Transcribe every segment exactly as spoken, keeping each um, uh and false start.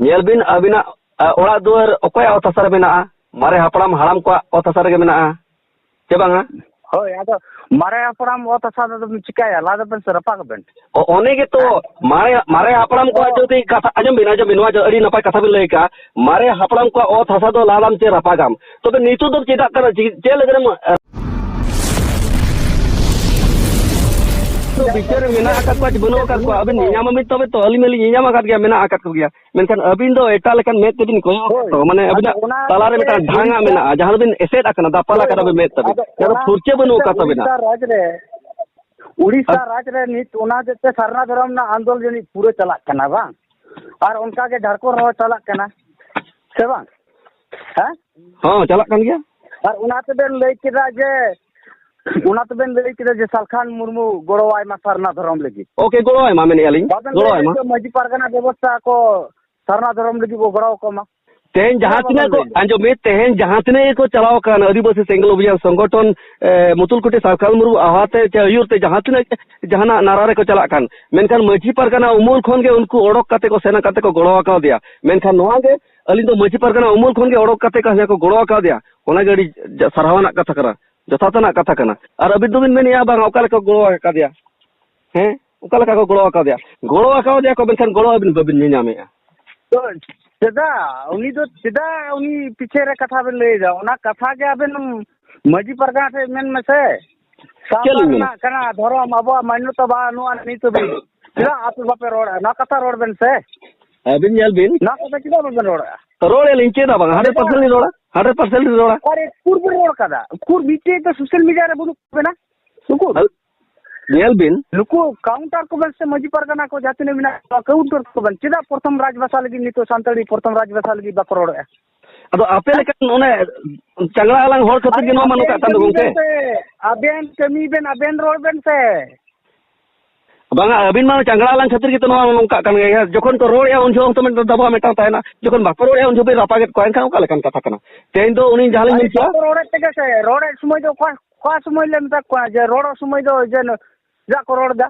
ᱧᱮᱞ ᱵᱤᱱ, ᱟᱹᱵᱤᱱᱟᱜ, ᱟ, ᱚᱲᱟᱜ ᱫᱩᱣᱟᱹᱨ ᱚᱠᱚᱭᱟᱜ ᱚᱛ ᱦᱟᱥᱟ ᱨᱮ ᱢᱮᱱᱟᱜᱼᱟ? ᱢᱟᱨᱮ ᱦᱟᱯᱲᱟᱢ ᱦᱟᱲᱟᱢ ᱠᱚᱣᱟᱜ ᱚᱛ ᱦᱟᱥᱟ ᱨᱮᱜᱮ ᱢᱮᱱᱟᱜᱼᱟ, ᱪᱮ ᱵᱟᱝᱟ? ᱦᱳᱭ, ᱟᱫᱚ ᱢᱟᱨᱮ ᱦᱟᱯᱲᱟᱢ ᱚᱛ ᱦᱟᱥᱟ ᱫᱚ ᱪᱤᱠᱟᱹᱭᱟ? ᱞᱟ ᱫᱚᱵᱮᱱ ᱥᱮ ᱨᱟᱯᱟᱜᱟᱵᱮᱱ? ᱚ-, ᱚᱱᱮ ᱜᱮᱛᱚ, ᱦᱮᱸ? ᱢᱟᱨᱮ, ᱢᱟᱨᱮ ᱦᱟᱯᱲᱟᱢ ᱠᱚᱣᱟᱜ ᱚ᱾ ᱡᱩᱫᱤ ᱠᱟᱛᱷᱟ, ᱟᱸᱡᱚᱢ ᱵᱤᱱ, ᱟᱸᱡᱚᱢ ᱵᱤᱱ, ᱱᱚᱣᱟ ᱫᱚ ᱟᱹᱰᱤ ᱱᱟᱯᱟᱭ ᱠᱟᱛᱷᱟ ᱵᱤᱱ ᱞᱟᱹᱭ ᱠᱟᱜᱼᱟ᱾ ᱢᱟᱨᱮ ᱦᱟᱯᱲᱟᱢ ᱠᱚᱣᱟᱜ ᱚᱛ ᱦᱟᱥᱟ ᱫᱚ ᱞᱟᱫᱟᱢ ᱪᱮ ᱨᱟᱯᱟᱜᱟᱢ? ᱛᱚᱵᱮ ᱱᱤᱛᱚᱜ ᱫᱚ ᱪᱮᱫᱟᱜ ᱠᱟᱱᱟ? ᱪᱮᱫ, ᱪᱮᱫ ᱞᱟᱹᱜᱤᱫ ᱮᱢ, ᱟ-, ᱵᱤᱪᱟᱹᱨ ᱨᱮ ᱢᱮᱱᱟᱜ ᱟᱠᱟᱫ ᱠᱚᱣᱟ ᱪᱮ ᱵᱟᱹᱱᱩᱜ ᱟᱠᱟᱫ ᱠᱚᱣᱟ? ᱟᱹᱵᱤᱱ ᱧᱮᱧᱟᱢ ᱟᱹᱵᱤᱱ ᱛᱚᱵᱮ ᱛᱚ, ᱟᱹᱞᱤᱧ ᱢᱟᱞᱤᱧ ᱧᱮᱧᱟᱢ ᱟᱠᱟᱫ ᱜᱮᱭᱟ, ᱢᱮᱱᱟᱜ ᱟᱠᱟᱫ ᱠᱚᱜᱮᱭᱟ᱾ ᱢᱮᱱᱠᱷᱟᱱ ᱟᱹᱵᱤᱱ ᱫᱚ ᱮᱴᱟᱜ ᱞᱮᱠᱟᱱ ᱢᱮᱫ ᱛᱮᱵᱤᱱ ᱠᱚᱭᱚᱜ ᱦᱳᱭ᱾ ᱟᱠᱟᱫ ᱠᱚᱣᱟ, ᱢᱟᱱᱮ ᱟᱫᱚ ᱟᱹᱵᱤᱱᱟᱜ ᱚᱱᱟ ᱛᱟᱞᱟᱨᱮ ᱦᱚᱛᱮᱡ ᱢᱤᱫᱴᱟᱝ ᱰᱷᱟᱝ ᱟᱜ ᱩᱲᱤᱥᱥᱟ ᱢᱮᱱᱟᱜᱼᱟ, ᱡᱟᱦᱟᱸ ᱫᱚᱵᱤᱱ ᱮᱥᱮᱫ ᱟᱠᱟᱱᱟ, ᱫᱟᱯᱟᱞ ᱦᱳᱭ, ᱟᱠᱟᱫᱟ ᱦᱳᱭ᱾ ᱵᱤᱱ ᱢᱮᱫ ᱛᱟᱹᱵᱤᱱ᱾ ᱟᱫᱚ ᱡᱟᱦᱟᱸ ᱫᱚ ᱚᱱᱟ ᱯᱷᱩᱨᱪᱟᱹ ᱵᱟᱹᱱᱩᱜ ᱦᱚᱛᱮᱡ ᱟᱠᱟᱫ ᱛᱮ ᱛᱟᱹᱵᱤᱱᱟ᱾ ᱩᱲᱤᱥᱥᱟ ᱨᱟᱡᱽ ᱨᱮ, ᱩᱲᱤᱥᱥᱟ ᱟᱨ ᱨᱟᱡᱽ ᱨᱮ ᱱᱤᱛ ᱚᱱᱟ ᱦᱚᱛᱮᱡ ᱛᱮ ᱥᱟᱨᱱᱟ ᱫᱷᱚᱨᱚᱢ ᱨᱮᱱᱟᱜ ᱟᱱᱫᱳᱞ ᱡᱟᱹᱱᱤᱡ ᱯᱩᱨᱟᱹ ᱪᱟᱞᱟᱜ ᱠᱟᱱᱟ, ᱵᱟᱝ? ᱟᱨ ᱚᱱᱠᱟ ᱜᱮ ᱡᱷᱟᱲᱠᱷᱚᱸᱰ ᱨᱮᱦᱚᱸ ᱪᱟᱞᱟᱜ ᱠᱟᱱᱟ, ᱥᱮ ᱵᱟᱝ? ᱦᱮᱸ? ᱦᱚᱸ, ᱪᱟᱞᱟᱜ ᱠᱟᱱ ᱜᱮᱭᱟ᱾ ᱟᱨ ᱚᱱᱟ ᱛᱮᱵᱮᱱ ᱞᱟᱹᱭ ᱠᱮᱫᱟ ᱡᱮ, ᱚᱱᱟ ᱛᱮᱵᱮᱱ ᱞᱟᱹᱭ ᱠᱮᱫᱟ ᱡᱮ ᱥᱟᱞᱠᱷᱟᱱ ᱢᱩᱨᱢᱩ ᱜᱚᱲᱚᱣᱟᱭ ᱢᱟ ᱥᱟᱨᱱᱟ ᱫᱷᱚᱨᱚᱢ ᱞᱟᱹᱜᱤᱫ᱾ ᱳᱠᱮ, ᱜᱚᱲᱚᱣᱟᱭ ᱢᱟ, ᱢᱮᱱᱮᱫᱼᱟ ᱞᱤᱧ, ᱵᱟᱵᱮᱱ ᱞᱟᱹᱭ ᱜᱚᱲᱚᱣᱟᱭ ᱞᱮᱫ ᱢᱟ᱾ ᱡᱮ ᱢᱟᱹᱡᱷᱤ ᱯᱟᱨᱜᱟᱱᱟ ᱵᱮᱵᱚᱥᱛᱷᱟ ᱠᱚ ᱥᱟᱨᱱᱟ ᱫᱷᱚᱨᱚᱢ ᱞᱟᱹᱜᱤᱫ ᱵᱚ ᱜᱚᱲᱚ ᱟᱠᱚ ᱢᱟ᱾ ᱛᱮᱦᱮᱧ ᱡᱟᱦᱟᱸ ᱪᱮᱫᱟᱜ ᱛᱤᱱᱟᱹᱜ ᱵᱟᱵᱮᱱ ᱠᱚ, ᱞᱟᱹᱭ ᱞᱮᱫᱟ? ᱟᱸᱡᱚᱢ ᱢᱮ, ᱛᱮᱦᱮᱧ ᱡᱟᱦᱟᱸ ᱛᱤᱱᱟᱹᱜ ᱜᱮᱠᱚ ᱪᱟᱞᱟᱣ ᱟᱠᱟᱱ ᱟᱹᱫᱤᱵᱟᱹᱥᱤ ᱥᱮᱸᱜᱮᱞ ᱚᱵᱷᱤᱡᱟᱱ ᱥᱚᱝᱜᱚᱴᱷᱚᱱ, ᱮ, ᱢᱩᱛᱩᱞ ᱠᱩᱴᱤ ᱥᱟᱨᱠᱟᱞ ᱢᱩᱨᱢᱩ ᱟᱦᱟᱛᱮ ᱪᱮ ᱟᱹᱭᱩᱨ ᱛᱮ ᱡᱟᱦᱟᱸ ᱛᱤᱱᱟᱹᱜ ᱡᱟᱦᱟᱱᱟᱜ ᱱᱟᱨᱟ ᱨᱮᱠᱚ ᱪᱟᱞᱟᱜ ᱠᱟᱱ, ᱢᱮᱱᱠᱷᱟᱱ ᱢᱟᱹᱡᱷᱤ ᱯᱟᱨᱜᱟᱱᱟ ᱩᱢᱩᱞ ᱠᱷᱚᱱ ᱜᱮ ᱩᱱᱠᱩ ᱚᱰᱚᱠ ᱠᱟᱛᱮ ᱠᱚ ᱥᱮᱱ ᱠᱟᱛᱮ ᱠᱚ ᱜᱚᱲᱚ ᱟᱠᱟᱣᱫᱮᱭᱟ᱾ ᱢᱮᱱᱠᱷᱟᱱ ᱱᱚᱣᱟ ᱜᱮ ᱟᱹᱞᱤᱧ ᱫᱚ ᱢᱟᱹᱡᱷᱤ ᱯᱟᱨᱜᱟᱱᱟ ᱩᱢᱩᱞ ᱠᱷᱚᱱ ᱜᱮ ᱚᱰᱚᱠ ᱠᱟᱛᱮ ᱠᱚ ᱦᱟᱱᱮ ᱠᱚ ᱜᱚᱲᱚ ᱟᱠᱟᱣᱫᱮᱭᱟ, ᱚᱱᱟ ᱜᱮ ᱟᱹᱰᱤ ᱡᱟ-, ᱥᱟᱨᱦᱟᱣ ᱟᱱᱟᱜ ᱠᱟᱛᱷᱟ ᱠᱟᱱᱟ, ᱡᱚᱛᱷᱟᱛ ᱟᱱᱟᱜ ᱠᱟᱛᱷᱟ ᱠᱟᱱᱟ᱾ ᱟᱨ ᱟᱹᱵᱤᱱ ᱫᱚᱵᱤᱱ ᱢᱮᱱᱮᱫᱼᱟ ᱵᱟᱝ, ᱚᱠᱟ ᱞᱮᱠᱟ ᱠᱚ ᱜᱚᱲᱚ ᱟᱠᱟᱫᱮᱭᱟ? ᱦᱮᱸ, ᱚᱠᱟ ᱞᱮᱠᱟ ᱠᱚ ᱜᱚᱲᱚ ᱟᱠᱟᱫᱮᱭᱟ? ᱜᱚᱲᱚ ᱟᱠᱟᱫᱮᱭᱟ ᱠᱚ, ᱢᱮᱱᱠᱷᱟᱱ ᱜᱚᱲᱚ ᱟᱹᱵᱤᱱ ᱵᱟᱹᱵᱤᱱ ᱧᱮᱧᱟᱢᱮᱫᱼᱟ᱾ ᱛᱚ ᱪᱮᱫᱟᱜ ᱩᱱᱤ ᱫᱚ, ᱪᱮᱫᱟᱜ ᱩᱱᱤ ᱯᱤᱪᱷᱮ ᱨᱮ ᱠᱟᱛᱷᱟ ᱵᱮᱱ ᱞᱟᱹᱭᱮᱫᱟ? ᱚᱱᱟ ᱠᱟᱛᱷᱟ ᱜᱮ ᱟᱵᱮᱱ ᱢᱟᱹᱡᱷᱤ ᱯᱟᱨᱜᱟᱱᱟ ᱴᱷᱮᱱ ᱢᱮᱱ ᱢᱮᱥᱮ᱾ ᱪᱮᱫ ᱥᱟᱶᱛᱟ ᱞᱤᱧ ᱢᱮᱱᱟ? ᱨᱮᱱᱟᱜ ᱠᱟᱱᱟ, ᱫᱷᱚᱨᱚᱢ ᱟᱵᱚᱣᱟᱜ ᱢᱟᱱᱱᱚᱛᱟ ᱵᱟᱹᱱᱩᱜᱼᱟ ᱱᱤᱛ ᱦᱟᱹᱵᱤᱡ᱾ ᱪᱮᱫᱟᱜ ᱟᱯᱮ ᱵᱟᱯᱮ ᱨᱚᱲᱟ? ᱱᱚᱣᱟ ᱠᱟᱛᱷᱟ ᱨᱚᱲ ᱵᱮᱱ ᱥᱮ᱾ ᱟᱹᱵᱤᱱ ᱧᱮᱞ ᱵᱤᱱ᱾ ᱱᱚᱣᱟ ᱠᱟᱛᱷᱟ ᱪᱮᱫᱟᱜ ᱵᱟᱵᱮᱱ ᱨᱚᱲᱟ? ᱨᱚᱲ ᱟᱹᱞᱤᱧ, ᱪᱮᱫᱟᱜ ᱵᱟᱝ? ᱦᱟᱱᱰᱨᱮᱰ ᱯᱟᱨᱥᱮᱱᱴ ᱞᱤᱧ ᱨᱚᱲᱟ, ᱦᱟᱱᱰᱨᱮᱰ ᱯᱟᱨᱥᱮᱱᱴ ᱞᱤᱧ ᱨᱚᱲᱟ᱾ ᱟᱨ ᱩᱠᱩᱨ ᱵᱮᱱ ᱨᱚᱲ ᱠᱟᱫᱟ? ᱩᱠᱩᱨ ᱢᱤᱫᱴᱮᱡ ᱫᱚ ᱥᱳᱥᱟᱞ ᱢᱤᱰᱤᱭᱟ ᱨᱮ ᱵᱟᱹᱱᱩᱜ ᱵᱮᱱᱟ? ᱩᱠᱩᱨ? ᱟᱞ-, ᱧᱮᱞ ᱵᱤᱱ᱾ ᱱᱩᱠᱩ ᱠᱟᱣᱩᱱᱴᱟᱨ ᱠᱚᱵᱮᱱ ᱥᱮ ᱢᱟᱹᱡᱷᱤ ᱯᱟᱨᱜᱟᱱᱟ ᱠᱚ ᱡᱟᱦᱟᱸ ᱛᱤᱱᱟᱹᱜ ᱢᱮᱱᱟᱜ ᱠᱚᱣᱟ, ᱠᱟᱣᱩᱱᱴᱟᱨ ᱠᱚᱵᱮᱱ᱾ ᱪᱮᱫᱟᱜ ᱯᱨᱚᱛᱷᱚᱢ ᱨᱟᱡᱽ ᱵᱷᱟᱥᱟ ᱞᱟᱹᱜᱤᱫ ᱱᱤᱛᱚᱜ ᱥᱟᱱᱛᱟᱲᱤ ᱯᱨᱚᱛᱷᱚᱢ ᱨᱟᱡᱽ ᱵᱷᱟᱥᱟ ᱞᱟᱹᱜᱤᱫ ᱵᱟᱠᱚ ᱨᱚᱲᱮᱫᱼᱟ? ᱟᱫᱚ ᱟᱯᱮ ᱦᱮᱸ? ᱞᱮᱠᱟᱱ ᱚᱱᱮ ᱪᱟᱝᱲᱟ ᱟᱞᱟᱝ ᱦᱚᱲ ᱠᱷᱟᱹᱛᱤᱨ ᱜᱮ ᱟᱨᱮ ᱱᱚᱣᱟ ᱢᱟ ᱟᱵᱮᱱ ᱱᱚᱝᱠᱟᱜ ᱠᱟᱱ ᱫᱚ ᱠᱟᱹᱢᱤ ᱜᱚᱝᱠᱮ᱾ ᱵᱮᱱ ᱥᱮ, ᱟᱵᱮᱱ ᱠᱟᱹᱢᱤ ᱵᱮᱱ, ᱟᱵᱮᱱ ᱨᱚᱲ ᱵᱮᱱ ᱥᱮ᱾ ᱵᱟᱝᱟ, ᱟᱹᱵᱤᱱ ᱢᱟ ᱪᱟᱝᱲᱟ ᱟᱞᱟᱝ ᱠᱷᱟᱹᱛᱤᱨ ᱜᱮᱛᱚ ᱱᱚᱣᱟ ᱱᱚᱝᱠᱟᱜ ᱠᱟᱱ ᱜᱮᱭᱟ᱾ ᱡᱚᱠᱷᱚᱱ ᱠᱚ ᱨᱚᱲᱮᱫᱼᱟ, ᱩᱱ ᱡᱚᱠᱷᱚᱱ ᱦᱚᱸᱛᱚ ᱢᱤᱫᱴᱟᱝ ᱫᱟᱵᱟᱣ ᱢᱤᱫᱴᱟᱝ ᱛᱟᱦᱮᱱᱟ, ᱡᱚᱠᱷᱚᱱ ᱵᱟᱠᱚ ᱨᱚᱲᱮᱫᱼᱟ, ᱩᱱ ᱡᱚᱠᱷᱚᱱ ᱵᱤᱱ ᱨᱟᱯᱟᱜᱮᱫ ᱠᱚᱣᱟ, ᱮᱱᱠᱷᱟᱱ ᱚᱠᱟ ᱞᱮᱠᱟᱱ ᱠᱟᱛᱷᱟ ᱠᱟᱱᱟ? ᱛᱮᱦᱮᱧ ᱫᱚ ᱩᱱᱤ ᱡᱟᱦᱟᱸ ᱞᱤᱧ ᱟᱨᱮ ᱢᱮᱱ ᱠᱮᱜᱼᱟ᱾ ᱵᱟᱠᱚ ᱨᱚᱲᱮᱫ ᱛᱮᱜᱮ ᱥᱮ, ᱨᱚᱲᱮᱫ ᱥᱚᱢᱚᱭ ᱫᱚ ᱚᱠᱟ, ᱚᱠᱟ ᱥᱚᱢᱚᱭ ᱞᱮ ᱢᱮᱛᱟ ᱠᱚᱣᱟ ᱡᱮ ᱨᱚᱲᱚᱜ ᱥᱚᱢᱚᱭ ᱫᱚ ᱡᱮ ᱪᱮᱫᱟᱜ ᱠᱚ ᱨᱚᱲ ᱮᱫᱟ?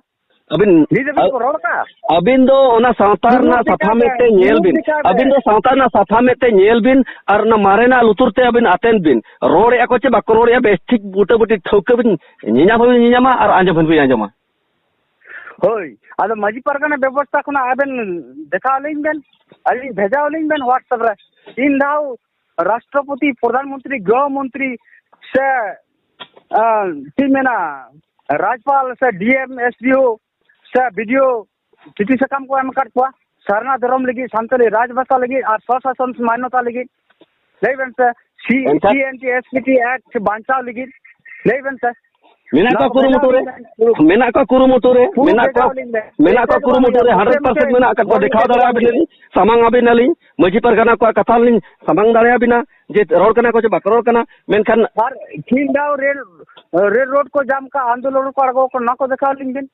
ᱟᱹᱵᱤᱱ, ᱱᱤᱛ ᱫᱷᱟᱹᱵᱤᱡ ᱠᱚ ᱨᱚᱲ ᱠᱟᱜᱼᱟ? ᱟᱹᱵᱤᱱ ᱫᱚ ᱚᱱᱟ ᱥᱟᱶᱛᱟ ᱨᱮᱱᱟᱜ ᱥᱟᱯᱷᱟ ᱢᱮᱫ ᱛᱮ ᱧᱮᱞ ᱵᱤᱱ᱾ ᱟᱹᱵᱤᱱ ᱫᱚ ᱥᱟᱶᱛᱟ ᱨᱮᱱᱟᱜ ᱥᱟᱯᱷᱟ ᱢᱮᱫ ᱛᱮ ᱧᱮᱞ ᱵᱤᱱ ᱟᱨ ᱚᱱᱟ ᱢᱟᱨᱮᱱᱟᱜ ᱞᱩᱛᱩᱨ ᱛᱮ ᱟᱹᱵᱤᱱ ᱟᱛᱮᱱ ᱵᱤᱱ᱾ ᱨᱚᱲᱮᱫᱼᱟ ᱠᱚ ᱪᱮ ᱵᱟᱠᱚ ᱨᱚᱲᱮᱫᱼᱟ, ᱵᱮᱥ ᱴᱷᱤᱠ ᱵᱩᱴᱟᱹ ᱵᱩᱴᱤ ᱴᱷᱟᱹᱣᱠᱟᱹ ᱵᱤᱱ ᱧᱮᱧᱟᱢ ᱦᱚᱸᱵᱤᱱ ᱧᱮᱧᱟᱢᱟ ᱟᱨ ᱟᱸᱡᱚᱢ ᱦᱚᱸᱵᱤᱱ ᱟᱸᱡᱚᱢᱟ᱾ ᱦᱳᱭ, ᱟᱫᱚ ᱢᱟᱹᱡᱷᱤ ᱯᱟᱨᱜᱟᱱᱟ ᱵᱮᱵᱚᱥᱛᱷᱟ ᱠᱷᱚᱱᱟᱜ ᱟᱵᱮᱱ ᱫᱮᱠᱷᱟᱣ ᱟᱹᱞᱤᱧ ᱵᱮᱱ, ᱟᱹᱞᱤᱧ ᱵᱷᱮᱡᱟ ᱟᱹᱞᱤᱧ ᱵᱮᱱ WhatsApp ᱨᱮ᱾ ᱛᱤᱱ ᱫᱷᱟᱣ ᱨᱟᱥᱴᱨᱚᱯᱚᱛᱤ, ᱯᱨᱚᱫᱷᱟᱱ ᱢᱚᱱᱛᱨᱤ, ᱜᱨᱚᱦᱚ ᱢᱚᱱᱛᱨᱤ ᱥᱮ, ᱟᱸ, ᱪᱮᱫ ᱢᱮᱱᱟ, ᱨᱟᱡᱽᱯᱟᱞ ᱥᱮ DM, SDO ᱥᱮ BDO ᱪᱤᱴᱷᱤ ᱥᱟᱠᱟᱢ ᱠᱚ ᱮᱢ ᱟᱠᱟᱫ ᱠᱚᱣᱟ ᱥᱟᱨᱱᱟ ᱫᱷᱚᱨᱚᱢ ᱞᱟᱹᱜᱤᱫ, ᱥᱟᱱᱛᱟᱲᱤ ᱨᱟᱡᱽ ᱵᱷᱟᱥᱟ ᱞᱟᱹᱜᱤᱫ ᱟᱨ ᱥᱚᱥᱟᱥᱚᱱ ᱢᱟᱱᱱᱚᱛᱟ ᱞᱟᱹᱜᱤᱫ? ᱞᱟᱹᱭ ᱵᱮᱱ ᱥᱮ, ᱥᱤ-, ᱮᱱᱠᱷᱟᱱ CNT SPT Act ᱵᱟᱧᱪᱟᱣ ᱞᱟᱹᱜᱤᱫ, ᱞᱟᱹᱭ ᱵᱮᱱ ᱥᱮ᱾ ᱢᱮᱱᱟᱜ ᱱᱚᱣᱟ ᱠᱚᱣᱟ ᱠᱚ ᱠᱩᱨᱩᱢᱩᱴᱩ ᱨᱮ, ᱵᱷᱮᱡᱟ ᱟᱹᱞᱤᱧ ᱵᱮᱱ᱾ ᱢᱮᱱᱟᱜ ᱠᱚᱣᱟ ᱠᱩᱨᱩᱢᱩᱴᱩ ᱨᱮ, ᱯᱩᱨᱟᱹ ᱢᱮᱱᱟᱜ ᱵᱷᱮᱡᱟ ᱠᱚᱣᱟ, ᱟᱹᱞᱤᱧ ᱵᱮᱱ᱾ ᱢᱮᱱᱟᱜ ᱠᱚᱣᱟ ᱮᱠᱫᱚᱢ ᱠᱩᱨᱩᱢᱩᱴᱩ ᱨᱮ, ᱵᱟᱝ, hundred percent ᱵᱚᱞᱮ ᱢᱮᱱᱟᱜ ᱟᱠᱟᱫ ᱠᱚᱣᱟ᱾ ᱵᱚᱞᱮ ᱫᱮᱠᱷᱟᱣ ᱫᱟᱲᱮᱭᱟᱜᱼᱟ ᱵᱮᱱ ᱟᱹᱞᱤᱧ, ᱥᱟᱢᱟᱝ ᱟᱵᱮᱱ ᱟᱹᱞᱤᱧ, ᱢᱟᱹᱡᱷᱤ ᱯᱟᱨᱜᱟᱱᱟ ᱠᱚᱣᱟᱜ ᱠᱟᱛᱷᱟ ᱞᱤᱧ ᱥᱟᱢᱟᱝ ᱫᱟᱲᱮᱭᱟᱵᱤᱱᱟ ᱡᱮ ᱨᱚᱲ ᱠᱟᱱᱟ ᱠᱚ ᱪᱮ ᱵᱟᱠᱚ ᱨᱚᱲ ᱠᱟᱱᱟ, ᱢᱮᱱᱠᱷᱟᱱ ᱟᱨ ᱛᱤᱱ ᱫᱷᱟᱣ ᱨᱮᱞ, ᱨᱮᱞ ᱨᱳᱰ ᱠᱚ ᱡᱟᱢ ᱠᱟᱜ, ᱟᱱᱫᱳᱞᱚᱱ ᱠᱚ ᱟᱬᱜᱚ ᱠᱟᱱᱟ, ᱱᱚᱣᱟ ᱠᱚ ᱫᱮᱠᱷᱟᱣ ᱟᱹᱞᱤᱧ ᱵᱮᱱ᱾